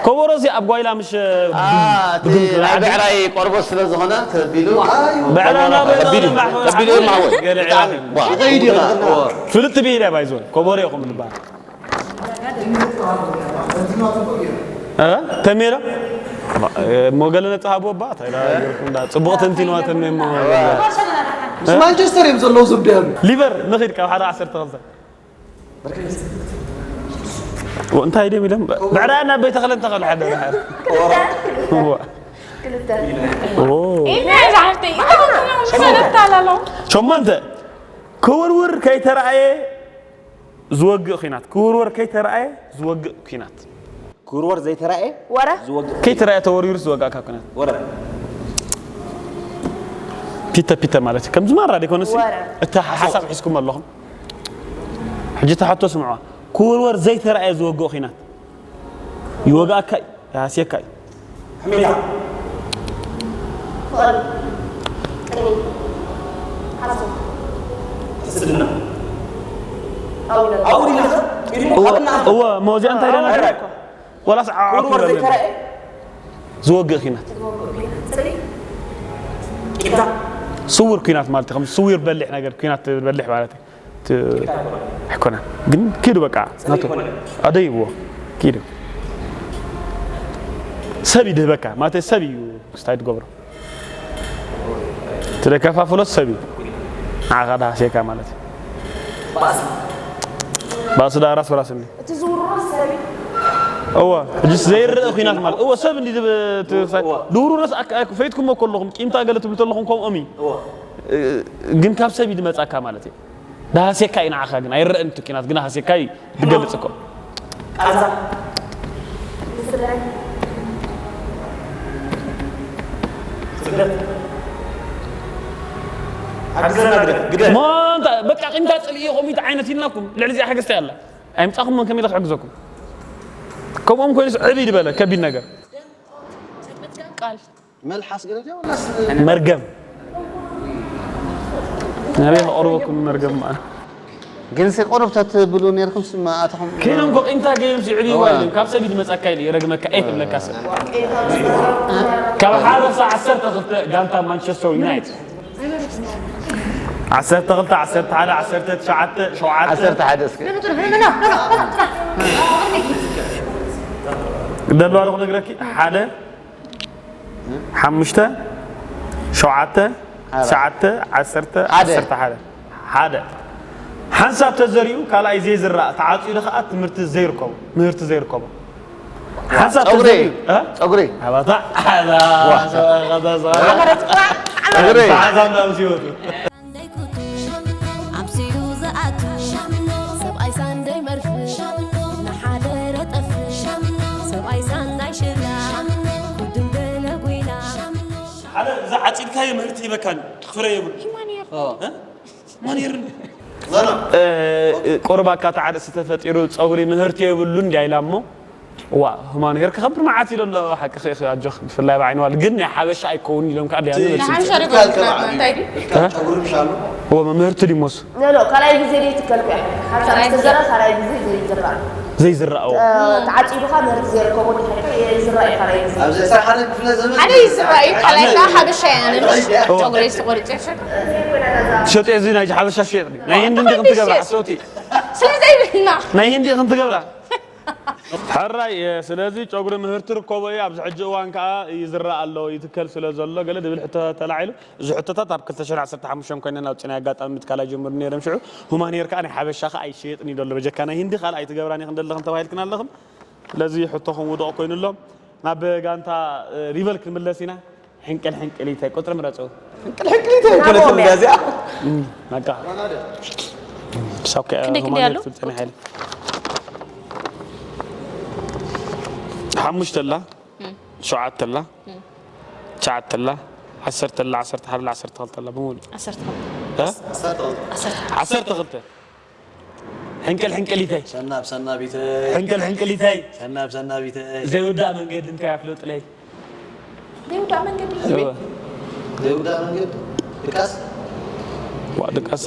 ኮቦሮ እዚ ኣብ ጓይላ ምሽ እቲ ናይ ብዕራይ ቆርቦት ስለ ዝኾነ ተቢሉ ብዕራና ተቢሉ ተቢሉ ማወ ይኸይድ ኢኻ ፍልጥ ብሂል ባይዞ ኮቦሮ ይኹም ዝበሃል እ? ተሜ ዶ እሞ ገለ ነፃ ሃብዎ ባ እንታይ ዳ ገርኩም ዳ ፅቡቕ ተንቲንዋ ተሜ እሞ ማንቸስተር እዮም ዘለዉ ዝብዳሉ ሊቨር ንኺድ ካብ ሓደ ዓሰርተ ክልተ እንታይ ድም ኢሎም ብዕራና በይ ተኽለ እንተኽእል ሓደ ሓደ ኢልና ዝሓፍተይ ሰለስተ ኣላሎ ሸሞንተ ክውርውር ከይተረኣየ ዝወግእ ኲናት ክውርወር ከይተረኣየ ዝወግእ ኲናት ክውርወር ዘይተራእየ ወረ ዝወግእ ከይተረኣየ ተወሪሩ ዝወግእ ካብ ኲናት ወረ ፒተ ፒተ ማለት እዩ ከምዚ ማራ ደይኮነሲ ወረ። እቲ ሓሳብ ሒዝኩም ኣለኹም ሕጂ ተሓቶ ስምዕዋ ክውርወር ዘይተረኣየ ዝወግእ ኲናት ይወግኣካ እዩ ይሃስየካ እዩ ሕሜታ ፍቕሪ ቅኒ ሓሶት ሕስድና ኣውነ ኣብኡ ዲና ኢድሞ ኣብና እወ መወዚኣ እንታይ ኢለና ወረ ወላስ ዓዓኩ ክውርወር ዘይተራእየ ዝወግእ ኲናት ጽሪ ቂምታ ስውር ኲናት ማለት እዩ ከም ስዊር በሊሕ ነገር ኲናት ትብል በሊሕ ማለት እዩ ት- ኣይኮነን ግን ኪዱ በቃ ናቱ ኣደይብዎ ኪዱ ሰብ ይድህበካ ማለት ሰብ እዩ ክስታይ ትገብሮ ትደከፋፍሎት ሰብ እዩ ንዓኻ ዳሃስየካ ማለት እዩ ባእሲ ዳ ራስ በራስ እንዲ እቲ ዝውርሮ ሰብ እዩ እወ ሕጂ ዘይረአ ኲናት ማለት እወ ሰብ እንዲ ዝብ- ት- ድውሩ ረስ ኣካ- ኣካ- ፈይትኩሞ ከለኹም ቂምታ ገለ ትብሉ ተለኹም ከምኦም እዩ እ- ግን ካብ ሰብ እዩ ዝመፃካ ማለት እዩ ዳሃስየካ እዩ ንዓኻ ግን ኣይረአን እቲ ኲናት ግን ሃስየካ እዩ ዝገልፅ እኮ ቃንዛ ስግደት ሓግዘና ግደፍ ግደፍ ማንታ በቃ ቂምታ ፅልኢ ከምኢት ዓይነት ኢልናኩም ልዕሊ እዚኣ ሓገዝታ ኣላ ኣይምፃኹም መን ከመይ ኢለ ክሕግዘኩም ከምኦም ኮይኑስ ዕብይ ዝበለ ከቢድ ነገር ቃል መልሓስ ገለ ድያ ወላስ መርገም ናበይ ከቕርበኩም መርገም ማለት ግን ሲ ቁሩብ ተትብሉ ነርኩም ስማ ኣትኹም። ከይኖም ጎቂምታ ገይም ሲዕብይዋ ኢሎም ካብ ሰብ ይድመፀካ ኢሉ ይረግመካ ኤ ትብለካ ሰብ ካብ ሓበሳ ዓሰርተ ክልተ ጋንታ ማንቸስተር ዩናይትድ ዓሰርተ ክልተ ዓሰርተ ሓደ ዓሰርተ ትሽዓተ ሸውዓተ ዓሰርተ ሓደ እስከ ደልዋ ዶ ክነግረኪ ሓደ ሓሙሽተ ሸውዓተ ትሽዓተ ዓሰርተ ሓደ። ዓሰርተ ሓደ ሓደ ሓንሳብ ተዘሪኡ ካልኣይ ዘይዝራእ ተዓፂዱ ከዓ ትምህርቲ ዘይርከቦ ምህርቲ ዘይርከቦ ሓንሳብ ፀጉሪ ተዘሪኡ እ? ፀጉሪ ኣባታ ፀጉሪ ሓዛም ናብ ህይወቱ ኣምሲሉ ዝኣቱ ሰብኣይ ሳንደይ መርፍ ንሓደረ ጠፍ ሰብኣይ ሳንዳይ ሽላ ኩድም ገለ ጉይና ሓደ እዛ ዓፂድካዮ ምህርቲ ይበካን ፍረ የብሉ ሂማን ሄር እ? ማን የርን ቁርብ ኣካታዕ ርእሲ ተፈጢሩ ፀጉሪ ምህርቲ የብሉ እንዲያ ኢላ እሞ ዋ ህማን ሄር ክኸብር መዓት ኢሎ ኣሎ ሓቂ ኸ ኣጆኽ ብፍላይ ብዓይኒ ዋል ግን ናይ ሓበሻ ኣይከውን ኢሎም ከዓ ድያ ንሓበሻ ዶ እንታይ ድዩ ወ ምህርቲ ድሞስ ኖ ካልኣይ ግዜ ዘይትከልኩ እያ ሓብሳ ዝተዘራ ካልኣይ ግዜ ዘይዝራ ዘይዝራእዎ ተዓፂዱኻ ምህርቲ ዘይርከቦ ዝራ እዩ ካልኣይ ግዜ ኣብዚ ዕስራ ሓደ ክፍለ ዘመን ሓደ ይዝራ እዩ ካልኣይ ከዓ ሓበሻ እያ ነሽ ጨጉረይ ዝተቆርጨ ትሸጥ እዚ ናይ ሓበሻ ሽየጥ ናይ ህንዲ እንዲ ክንትገብራ ሓሰውቲ ስለዘይብልና ናይ ህንዲ ክንትገብራ ሕራይ ስለዚ ጨጉሪ ምህርቲ ርከቦ እዩ ኣብዚ ሕጂ እዋን ከዓ ይዝራእ ኣሎ ይትከል ስለ ዘሎ ገለ ዝብል ሕቶ ተላዒሉ እዚ ሕቶታት ኣብ ክልተ ሽሕን ዓሰርተ ሓሙሽተን ኮይነን ኣውፅእናዮ ኣጋጣሚ ምትካል ኣይጀመሩን ነይሮም ሽዑ ሁማን ሄር ከዓ ናይ ሓበሻ ከዓ ኣይሸየጥን እዩ ዘሎ በጀካ ናይ ህንዲ ካልእ ኣይትገብራን ኢኽን ዘለኽን ተባሂልክን ኣለኽን ስለዚ ሕቶኹም ውዱቕ ኮይኑ ኣሎ ናብ ጋንታ ሪቨል ክንምለስ ኢና ሕንቅል ሕንቅሊተይ ቁፅሪ ምረፁ ሕንቅል ሕንቅሊተይ ኮነት እዚኣ በቃ ሳውከ ክንደይ ክንደይ ኣሎ? ትብልፀኒ ሓይሊ ሓሙሽተ ኣላ ሸውዓተ ኣላ ትሽዓተ ኣላ ዓሰርተ ኣላ ዓሰርተ ሓደ ኣላ ዓሰርተ ክልተ ኣላ ብምሉእ ዓሰርተ እ? ዓሰርተ ክልተ ሕንቅል ሕንቅሊተይ ሰናብ ሰናቢተ ሕንቅል ሕንቅሊተይ ሰናብ ሰናቢተ ዘይውዳእ መንገዲ እንታይ ኣፍለጥለይ ዘይውዳእ መንገዲ ዘይውዳ መንገድ ድቃስ ዋ ድቃስ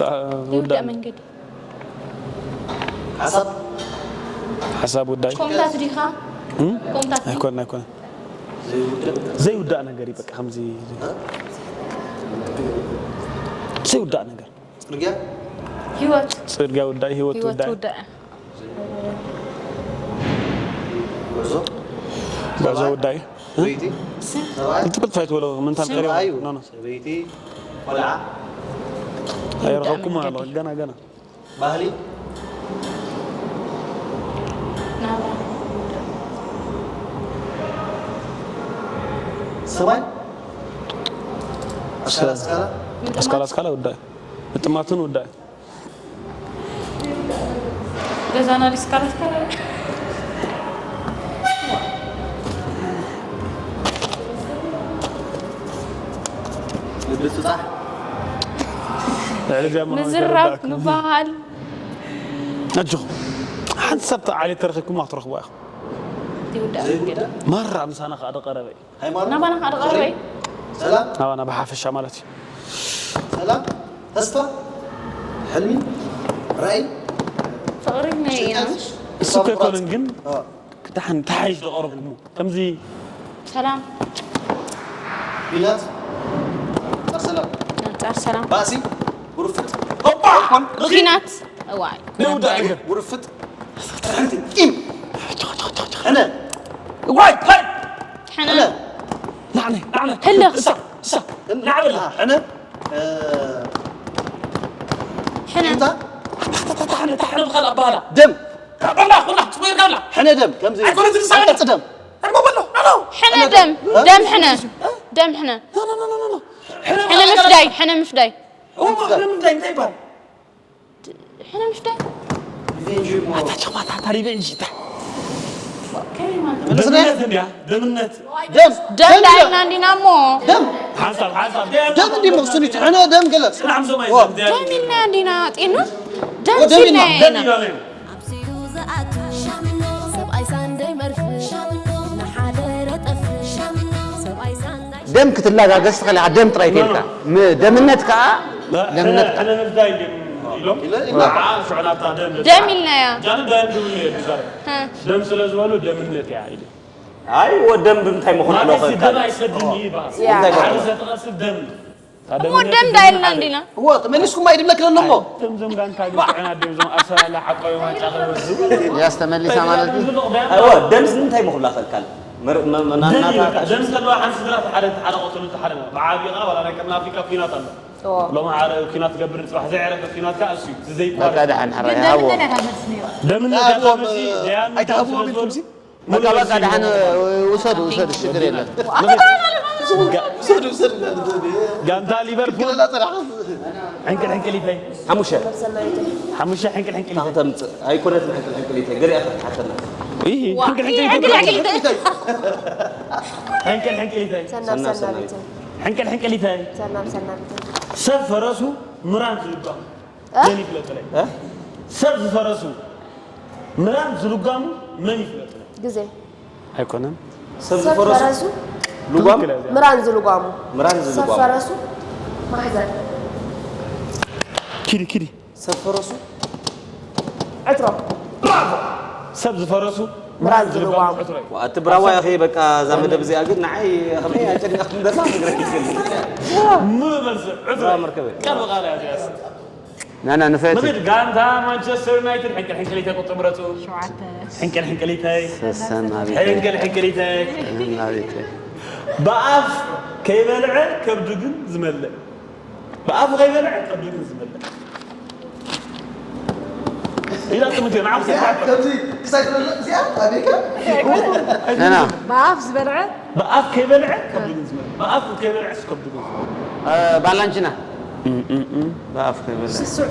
ዘይውዳእ መንገዲ ሓሳብ ሓሳብ ውዳይ ኮምታት ዲኻ ኮምታት ኣይኮን ኣይኮን ዘይውዳእ ነገር እዩ በቃ ከምዚ ዘይውዳእ ነገር ፅርግያ ህይወት ፅርግያ ውዳይ ህይወት ህይወት ውዳይ ውዳእ ጉዕዞ ጉዕዞ ውዳይ ሰበይቲ ሰብኣይ ክልተ ክልተ ኣይትበሎ ምንታን ቀሪባ ሰብኣዩ ኖ ኖ ሰበይቲ ቆልዓ ኣይረኸብኩም ኣሎ ገና ገና ባህሊ ናብራ ሰማይ ኣስካላ ኣስካላ ኣስካላ ኣስካላ ውዳይ ምጥማትን ውዳይ ገዛና ዲስካላት ካለ ምብፅፃሕ ምዝራብ ምበሃል ኣጆኹም ሓንቲ ሰብ ተዓሊ ተረኺብኩም ኣትረኽቡ ኢኹም ይውዳእ ዘይውዳእ ማራ ምሳና ከዓ ደቀረበ እዩ ሃይማኖት ናባና ከዓ ደቐረበ እዩ ሰላም ናባና ብሓፈሻ ማለት እዩ ሰላም ተስፋ ሕልሚ ራእይ ፍቕሪ ናይ ኢና እሱ ከይኮነን ግን አ፣ ክዳሕን ተሓይሽ ዝቐረብኩሞ ከምዚ ሰላም ቢላት ኣንጻር ሰላም ኣንጻር ሰላም ባእሲ ውርፍጥ ኪናት እዋይ ነውዳ ነገር ውርፍጥ ሓንቲ ቂም ሕነ ዋይ ታይ ሕነ ናዕነ ናዕነ ህልኽ እሳ እሳ ናዕበላ ሕነ እ፣ ሕነ ቂምታ ታሕነ ታሕነ ብኻል ኣባሃላ ደም በላ ኩላ ጽቡቅ ይርጋብላ ሕነ ደም ከምዚ ኣይኮነትን ሳሚ። ሕነ ደም እርሞ በሎ ኖ ኖ ሕነ ደም ደም ሕነ ደም ሕነ ኖ ኖ ኖ ኖ ኖ ሕነ ምፍዳይ ሕነ ምፍዳይ እሞ ምፍዳይ እንታይ ይባል ሕነ ምፍዳይ ታቸማታ ታሪበ እንጂ ታ ከመይ ማለት ደምነት እንዲያ ደምነት ደም ደም ዳይና እንዲና እሞ ደም ሓንሳብ ሓንሳብ ደም እንዲ መክሱኒት ሕነ ደም ገለ ጽናም ሰማይ ኦ፣ ደም ደም ኢልና እንዲና ጤኑ ደም ደም ኢልና ኢልና፣ ደም ኢና ይባል ኣምሲሉ ዝኣቱ ሰብኣይ ሳንደይ መርፍ ንሓደረ ጠፍ ሰብኣይ ሳንዳይ ደም ክትላጋገስ ትኽእል ኢኻ ደም ጥራይ ተልካ ደምነት ከዓ ደምነት ሕነ ምፍዳይ ግን ኢሎም ኢለ- ኢለ- ከዓ ሽዑ ናብታ ደም ደም ኢልናያ። ጃን ደም ድብል እዩ ዝዛረብ። እ። ደም ስለ ዝበሉ ደምነት እያ ኢሉ። ኣይ፣ ወደም ብምንታይ ምኾነ ማለት ኣለዎ እዚ ካልእ? ደም ኣይሰድን እዩ ይበሃል። ያ። እንታይ ሓደ ማለት? ዘተቐስብ ደም እዩ። እሞ ደም ዳይልና እንዲና። እዎ፣ ተመሊስኩም ኣይድብለክን ኣሎ እሞ። እቶም ዞም ጋንታ ግን ጥዑያት ድዮም፣ ዞም ኣሰላላ ሓቆ ዋንጫ ክወስዱ። ያስ ተመሊሳ ማለት እዩ። እዎ፣ ደምስ ንምንታይ ምኹላ ከልካል? መር-፣ መ-፣ መ-፣ ደም ናናታ እዩ። ደም ተለዋ ሓንቲ ስድራ ሓደ፣ ሓደ ቆተሉ፣ ሓደ ብዓቢኻ ዋላ ናይ ቀርኒ ኣፍሪቃ ኲናት ኣሎ። እዎ። ሎሚ ሓደ ኲናት ትገብር፣ ጽባሕ ዘይዕረፈ ኲናት ከኣ እሱ እዩ። እቲ ዘይቋረጽ። በቃ ደሓን፣ ሕራይ፣ ሃብዎ። ደምነት ኣይትሃብዎም፣ ደያኑ ኣይትሃብዎም ስለ ኢልኩም ዝበሉ ሲ? በቃ፣ በቃ፣ ደሓን፣ ውሰዱ፣ ውሰዱ፣ ችግር የለም። ውሰዱ፣ ውሰዱ። ጋንታ ሊቨርፑል። ክልላ ጽናሕ። ሕንቅል ሕንቅሊተይ። ሓሙሽተ። ሓሙሽተ ሕንቅል ሕንቅሊተይ። ታኽተምጽእ። ኣይኮነትን ሕንቅል ሕንቅሊተይ። ገሊኣ ክትሓተና። ይሂ፣ ዋ፣ ሕንቅል ይሂ፣ ሕንቅሊተይ። ሕንቅል ሕንቅሊተይ። ሕንቅል ሕንቅሊተይ። ሰናብ ሰናብ ሰናቢተይ። ሰናቢተይ። ሕንቅል ሕንቅሊተይ። ሰናብ ሰናቢተይ። ሰብ ፈረሱ ምራን ዝልባም። እ? መን ይፍለጥለይ? እ? ሰብ ዝፈረሱ ምራን ዝልጓሙ መን ይፍለጥለይ? ግዜ። ኣይኮነን። ሰብ ሰብ ዝፈረሱ ፈረሱ ልጓም? ትኽክል እያ እዚኣ። ምራን ዝልጓሙ። ምራን ሰብ ዝልጓሙ። ፈረሱ ማሕዘን። ኪዲ፣ ኪዲ። ሰብ ፈረሱ ዕትሮ። ብራቮ! ሰብ ዝፈረሱ ምራን ምራን ዝልጓሙ ዝልጓሙ። ዕትሮ እዩ። ዋ፣ እቲ ብራዋ ኢኺ በቃ እዛ መደብ እዚኣ ግን ንዓይ ከመይ ኣጨኒቕኩም ደላ ክነግረኪ ይኽእል። ምሉእ መልሲ ዕትሮ። ብራዋ መርከበይ። ቃል ብቓል እያ እዚኣስ። ናና ንፍዕቲ። መግድ ጋንታ ማንቸስተር ዩናይትድ ሕንቅል ሕንቅሊተይ ቁጥሪ ምረጹ። ሸውዓተ። ሕንቅል ሕንቅሊተይ። ሰሰን ናቢተይ። ሕንቅል ሕንቅሊተይ። ሰሰን ናቢተይ። ብኣፍ ከይበልዐ ከብዱ ግን ዝመልእ። ብኣፍ ከይበልዐ ከብዱ ግን ዝመልእ። ኢላ ጥምት እያ፣ ንዓኹም እዚኣ ሰማዕኩም። ከምዚ ክሳይ ትበልዕ እዚኣ ኣሜሪካ? ናና። ብኣፍ ዝበልዐ? ብኣፍ ከይበልዐ ከብዱ ግን ዝመልእ። ብኣፍ ከይበልዐስ ከብዱ ግን ዝመልእ። እ፣ ባላንቺና። እም፣ እም፣ እም። ብኣፍ ከይበልዐ። ስሱዕ።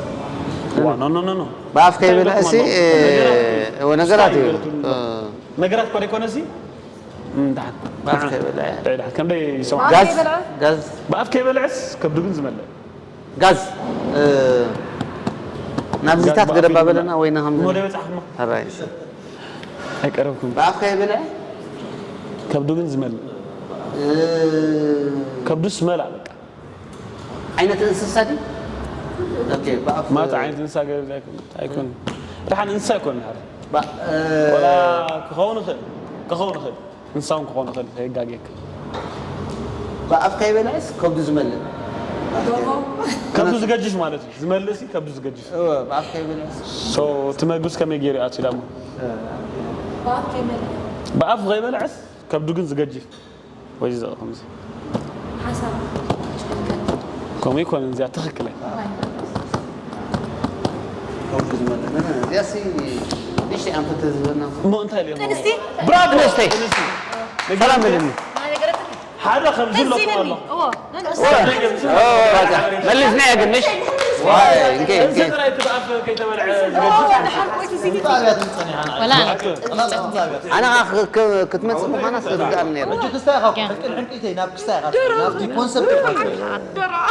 ዋ፣ ኖ፣ ኖ፣ ኖ፣ ኖ። ብኣፍ ከይበልዐ ሲ፣ እንታይ እ፣ ይበልኩም ኣሎ? ነገራት እዩ። ስታይ ይበልኩም ኣሎ። እ። ነገራት እኮ ደይኮነ ሲ? እም፣ ደሓን። ብኣፍ ከይበልዐ። ደይ፣ ደሓን። ከም ደይ ይሰማዕ። ብኣፍ ጋዝ፣ ከይበልዐ? ጋዝ። ብኣፍ ከይበልዐስ ከብዱ ግን ዝመልእ። ጋዝ፣ እ፣ ናብዚታት ጋዝ ገደም ብኣፍ ባበለና ይበልዕ። ወይ ናሃም እሞ ደይ በጻሕኩማ። ሕራይ። ኣይቀረብኩም። ብኣፍ ከይበልዐ? ከብዱ ግን ዝመልእ። እ፣ ከብዱስ መላ በቃ። ዓይነት እንስሳ ድዩ? ኦኬ፣ ብኣፍ ማታ ዓይነት እንስሳ ገ-፣ ኣይኮን-፣ ኣይኮን። ደሓን እንስሳ ኣይኮን፣ ደሓን። ባ-፣ እ፣ ወላ ክኸውን ይኽእል፣ ክኸውን ይኽእል። እንስሳ እውን ክኾን ይኽእል፣ ከየጋግየካ። ብኣፍ ከይበልዐስ ከብዱ ዝመልእ። ከብዱ ዝገጅፍ ማለት እዩ። ዝመልእ ሲ ከብዱ ዝገጅፍ። እወ፣ ብኣፍ ከይበልዐስ። ሶ፣ እቲ መግብስ ከመይ ገይሩ ይኣቱ ኢላሞ? እ። ብኣፍ ከይበልዐ። ብኣፍ ከይበልዐስ ከብዱ ግን ዝገጅፍ። ወይ እዚ ከምዚ። ሓሳብ ከምኡ ይኮን፣ እዚኣ ትኽክል እያ። እዚኣሲ ንእሽተይ ኣንፈት ዝህበና። እሞ እንታይ ኢለ? ጥንስቲ? ብራቮ! ጥንስቲ! ጥንስቲ! ሰላም በልኒ። ሓደ ከም ዝብሎ ጥንስቲ ነኒ። እዎ። ኦ፣ በቃ። መልስና እያ ግን፣ ምሽ? ዋይ፣ እንኬ፣ እንኬ። ጥንስቲ ጥራይ እቲ ብኣፍ ከይተበልዐ ዝገድፍ። ወላ። ኣነ ኸ ክ-፣ ክ-፣ ክትመጽእ ምዃና ስርግኣኒ ነይሩ። ሕጂ ክስታይ ኢኻ፣ ሕንቅል ሕንቅሊተይ ናብ ክስታይ ኢኻ። ናብቲ ኮንሰፕት ኢኻ።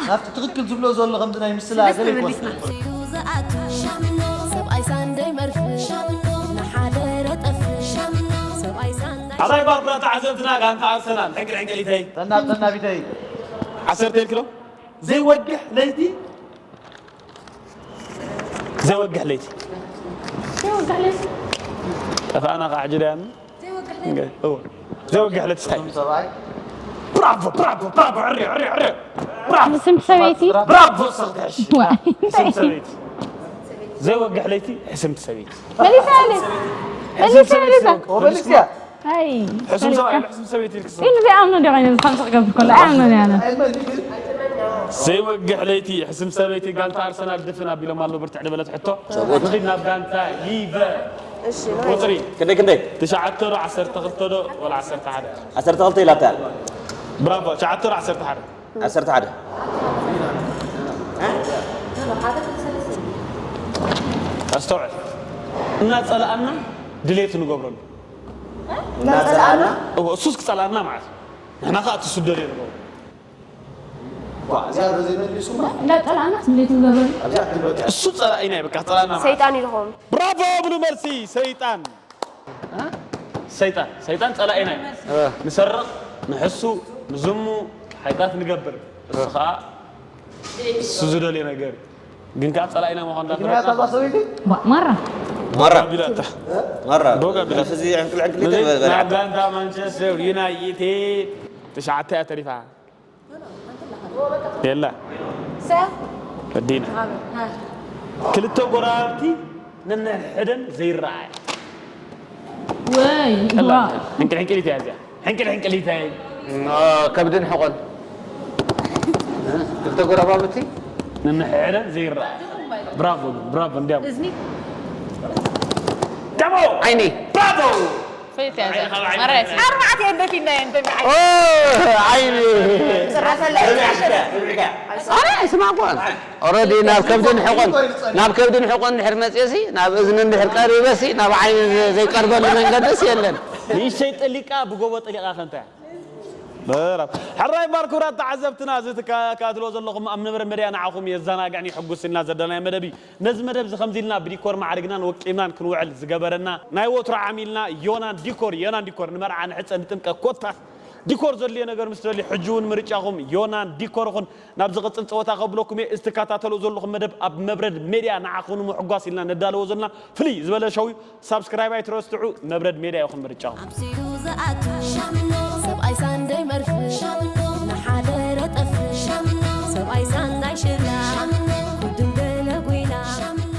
ናብቲ ትኽክል ዝብሎ ዘሎ ከምዚ ናይ ምስላ ገለ ይኮን። ዝኣቱ ሻምኖ፣ ሰብኣይ ሳንደይ መርፍ፣ ሻምኖ፣ ንሓደ ረጠፍ፣ ሻምኖ፣ ሰብኣይ ሳንደይ ኣባይ ባርኩራ ተዓዘብትና ጋንታ ኣርሰናል፣ ሕንቅል ሕንቅሊተይ። ሰናብ ሰናቢተይ። ዓሰርተ ኢልክሎ? ዘይወግሕ ለይቲ ዘይወግሕ ለይቲ። ዘይወግሕ ለይቲ። ጠፋእና ከዓ ሕጂ ደያኑ? ዘይወግሕ ለይቲ። እወ። ዘይወግሕ ለይቲ ስታይ። እቶም ሰብኣይ። ብራቮ፣ ብራቮ፣ ብራቮ፣ ዕርዮ፣ ዕርዮ፣ ዕርዮ። ብራቮ። ስም ሰበይቲ። ብራቮ፣ ሰኽተሽ። ዋይ። ስም ሰበይቲ። ዘይወግሕ ለይቲ፣ ሕስምቲ ሰበይቲ። መሊሳ ኣለ። መሊሳ ኣለ። ኦ፣ መሊሳ። ኣይ፣ ሕሱም ሰብኣይ ሕሱም ሰበይቲ ኢልክስ? ግን ዘይኣምኖ ዲኻ? እዚ ከምዚ ክገብር ከሎ ኣይኣምኖን እየ ኣነ። ዘይወግሕ ለይቲ ሕስም ሰበይቲ ጋንታ ኣርሰናል ድፍን ኣቢሎም ኣለዉ። ብርትዕ ዝበለት ሕቶ። ንኺድ ናብ ጋንታ ሊቨ-፣ እሺ፣ ናይ ቁጽሪ ክንደይ፣ ክንደይ? ትሽዓተ ዶ፣ ዓሰርተ ክልተ ዶ፣ ወላ ዓሰርተ ሓደ? ዓሰርተ ክልተ ኢላታ እያ። ብራቮ፣ ትሽዓተ ዶ፣ ዓሰርተ ሓደ? ዓሰርተ ሓደ። ኣስተውዕል። እናጸላኣና ድሌቱ ንገብረሉ። እናጸላኣና? እዎ፣ እሱስ ክጸላኣና ማለት እዩ። ንሕና ኸኣ እቲ እሱ ደልዮ ንገብሮ። ዋ፣ እዚኣ ዶ ዘይመሊሱማ? እንዳጸላእና ስምዒት ንገብረሉ። ኣብዚኣ ክንበጽሕ። እሱ ጸላኢና እዩ፣ በቃ፣ ጸላእና ማለት። ሰይጣን እዩ ዝኸውን። ብራቮ! ብሉ መልሲ፣ ሰይጣን። እ? ሰይጣን፣ ሰይጣን ጸላኢና እዩ። እ። ንሰርቕ፣ ንሕሱ፣ ንዝሙ፣ ሓጢኣት ንገብር። እሱ እ። ኸኣ እሱ ዝደልዮ ነገር እዩ። ግን ከዓ ጸላኢና ምዃን መኪና ያሳዛ ሰበይቲ ባ- ማራ ማራ ቢላታ ማራ ዶጋ ቢላታ እዚ ዕንቅል ዕንቅል ነዚ ይበል ናብ ጋንታ ማንቸስተር ዩናይትድ ትሽዓተ እያ ተሪፋ የላ ሰብ ወዲና ሃበ ሃ ክልተ ጎራብቲ ነንሕድሕደን ዘይረኣያ ወይ ቀላል ዋ ሕንቅል ሕንቅሊት እያ እዚኣ ሕንቅል ሕንቅሊት እያ ከብድን ሕቆን ክልተ ጎረባብቲ ነንሕድሕደን ዘይረኣያ ብራቮ ብራቮ እንዲያም እዝኒ ደሞ ዓይኒ ብራቮ ፈይት ያዘ ማራያሲ ኣርባዕተ እንደፊና እንደሚ ኦ፣ ዓይኒ ጽረፈለ ኣረ ስማዕኳ ኦረዲ ናብ ከብድን ሕቆን ናብ ከብድን ሕቆን ድሕር መፅእሲ ናብ እዝኒ ድሕር ቀሪበሲ ናብ ዓይኒ ዘይቀርበሉ መንገድስ የለን ንእሽተይ ጠሊቃ ብጎቦ ጠሊቃ ከንታ በራብ ሕራይ ባር ክብራት ተዓዘብትና እዚ ትከታተልዎ ዘለኹም ኣብ ነበረ መድያ ንዓኹም የዘናግዕን የሕጉስ ኢልና ዘዳናዮ መደብ እዩ ነዚ መደብ እዚ ከምዚ ኢልና ብዲኮር ማዕሪግናን ወቂብናን ክንውዕል ዝገበረና ናይ ወትሮ ዓሚልና ዮናን ዲኮር ዮናን ዲኮር ንመርዓ ንሕፀ ንጥምቀት ኮታስ ዲኮር ዘድልዮ ነገር ምስ ደልዩ ሕጂ እውን ምርጫኹም ዮናን ዲኮር ይኹን ናብ ዝቕፅል ፀወታ ከብለኩም እየ እዚ ትከታተልዎ ዘለኹም መደብ ኣብ መብረድ ሜድያ ንዓኹም ንምሕጓስ ኢልና ነዳለዎ ዘለና ፍልይ ዝበለ ሸው እዩ ሳብስክራይብ ኣይትረስዑ መብረድ ሜድያ ይኹን ምርጫኹም ኣብዚኡ ዝኣቱ ሻምኖ ሰብኣይ ሳንደይ መርፍ ሻምኖ ንሓደ ረጠፍ ሻምኖ ሰብኣይ ሳንዳይ ሽላ ሻምኖ ኩድም ገለ ጉይላ ሻምኖ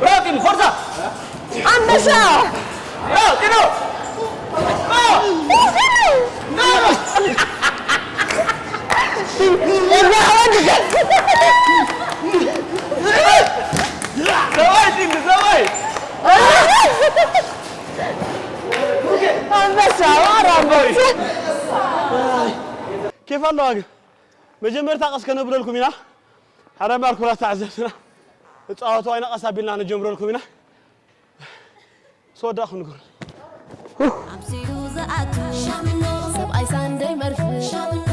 ራቲን ፎርሳ ኣንበሳ ራቲኖ ኣንበሳ ዋራቦት ኬፍ ኣለዋ ግን መጀመርታ ቀስ ከነብለልኩም ኢና ሓደ ማርኩራት ተዓዘብትና እፃወቱ ኣይና ቀስ ኣቢልና ነጀምረልኩም ኢና ሰወዳእኹም ንገሩ ኣብዚኡ ዝኣቱ ሻምኖ ሰብኣይ ሳንደይ መርፍ ሻምኖ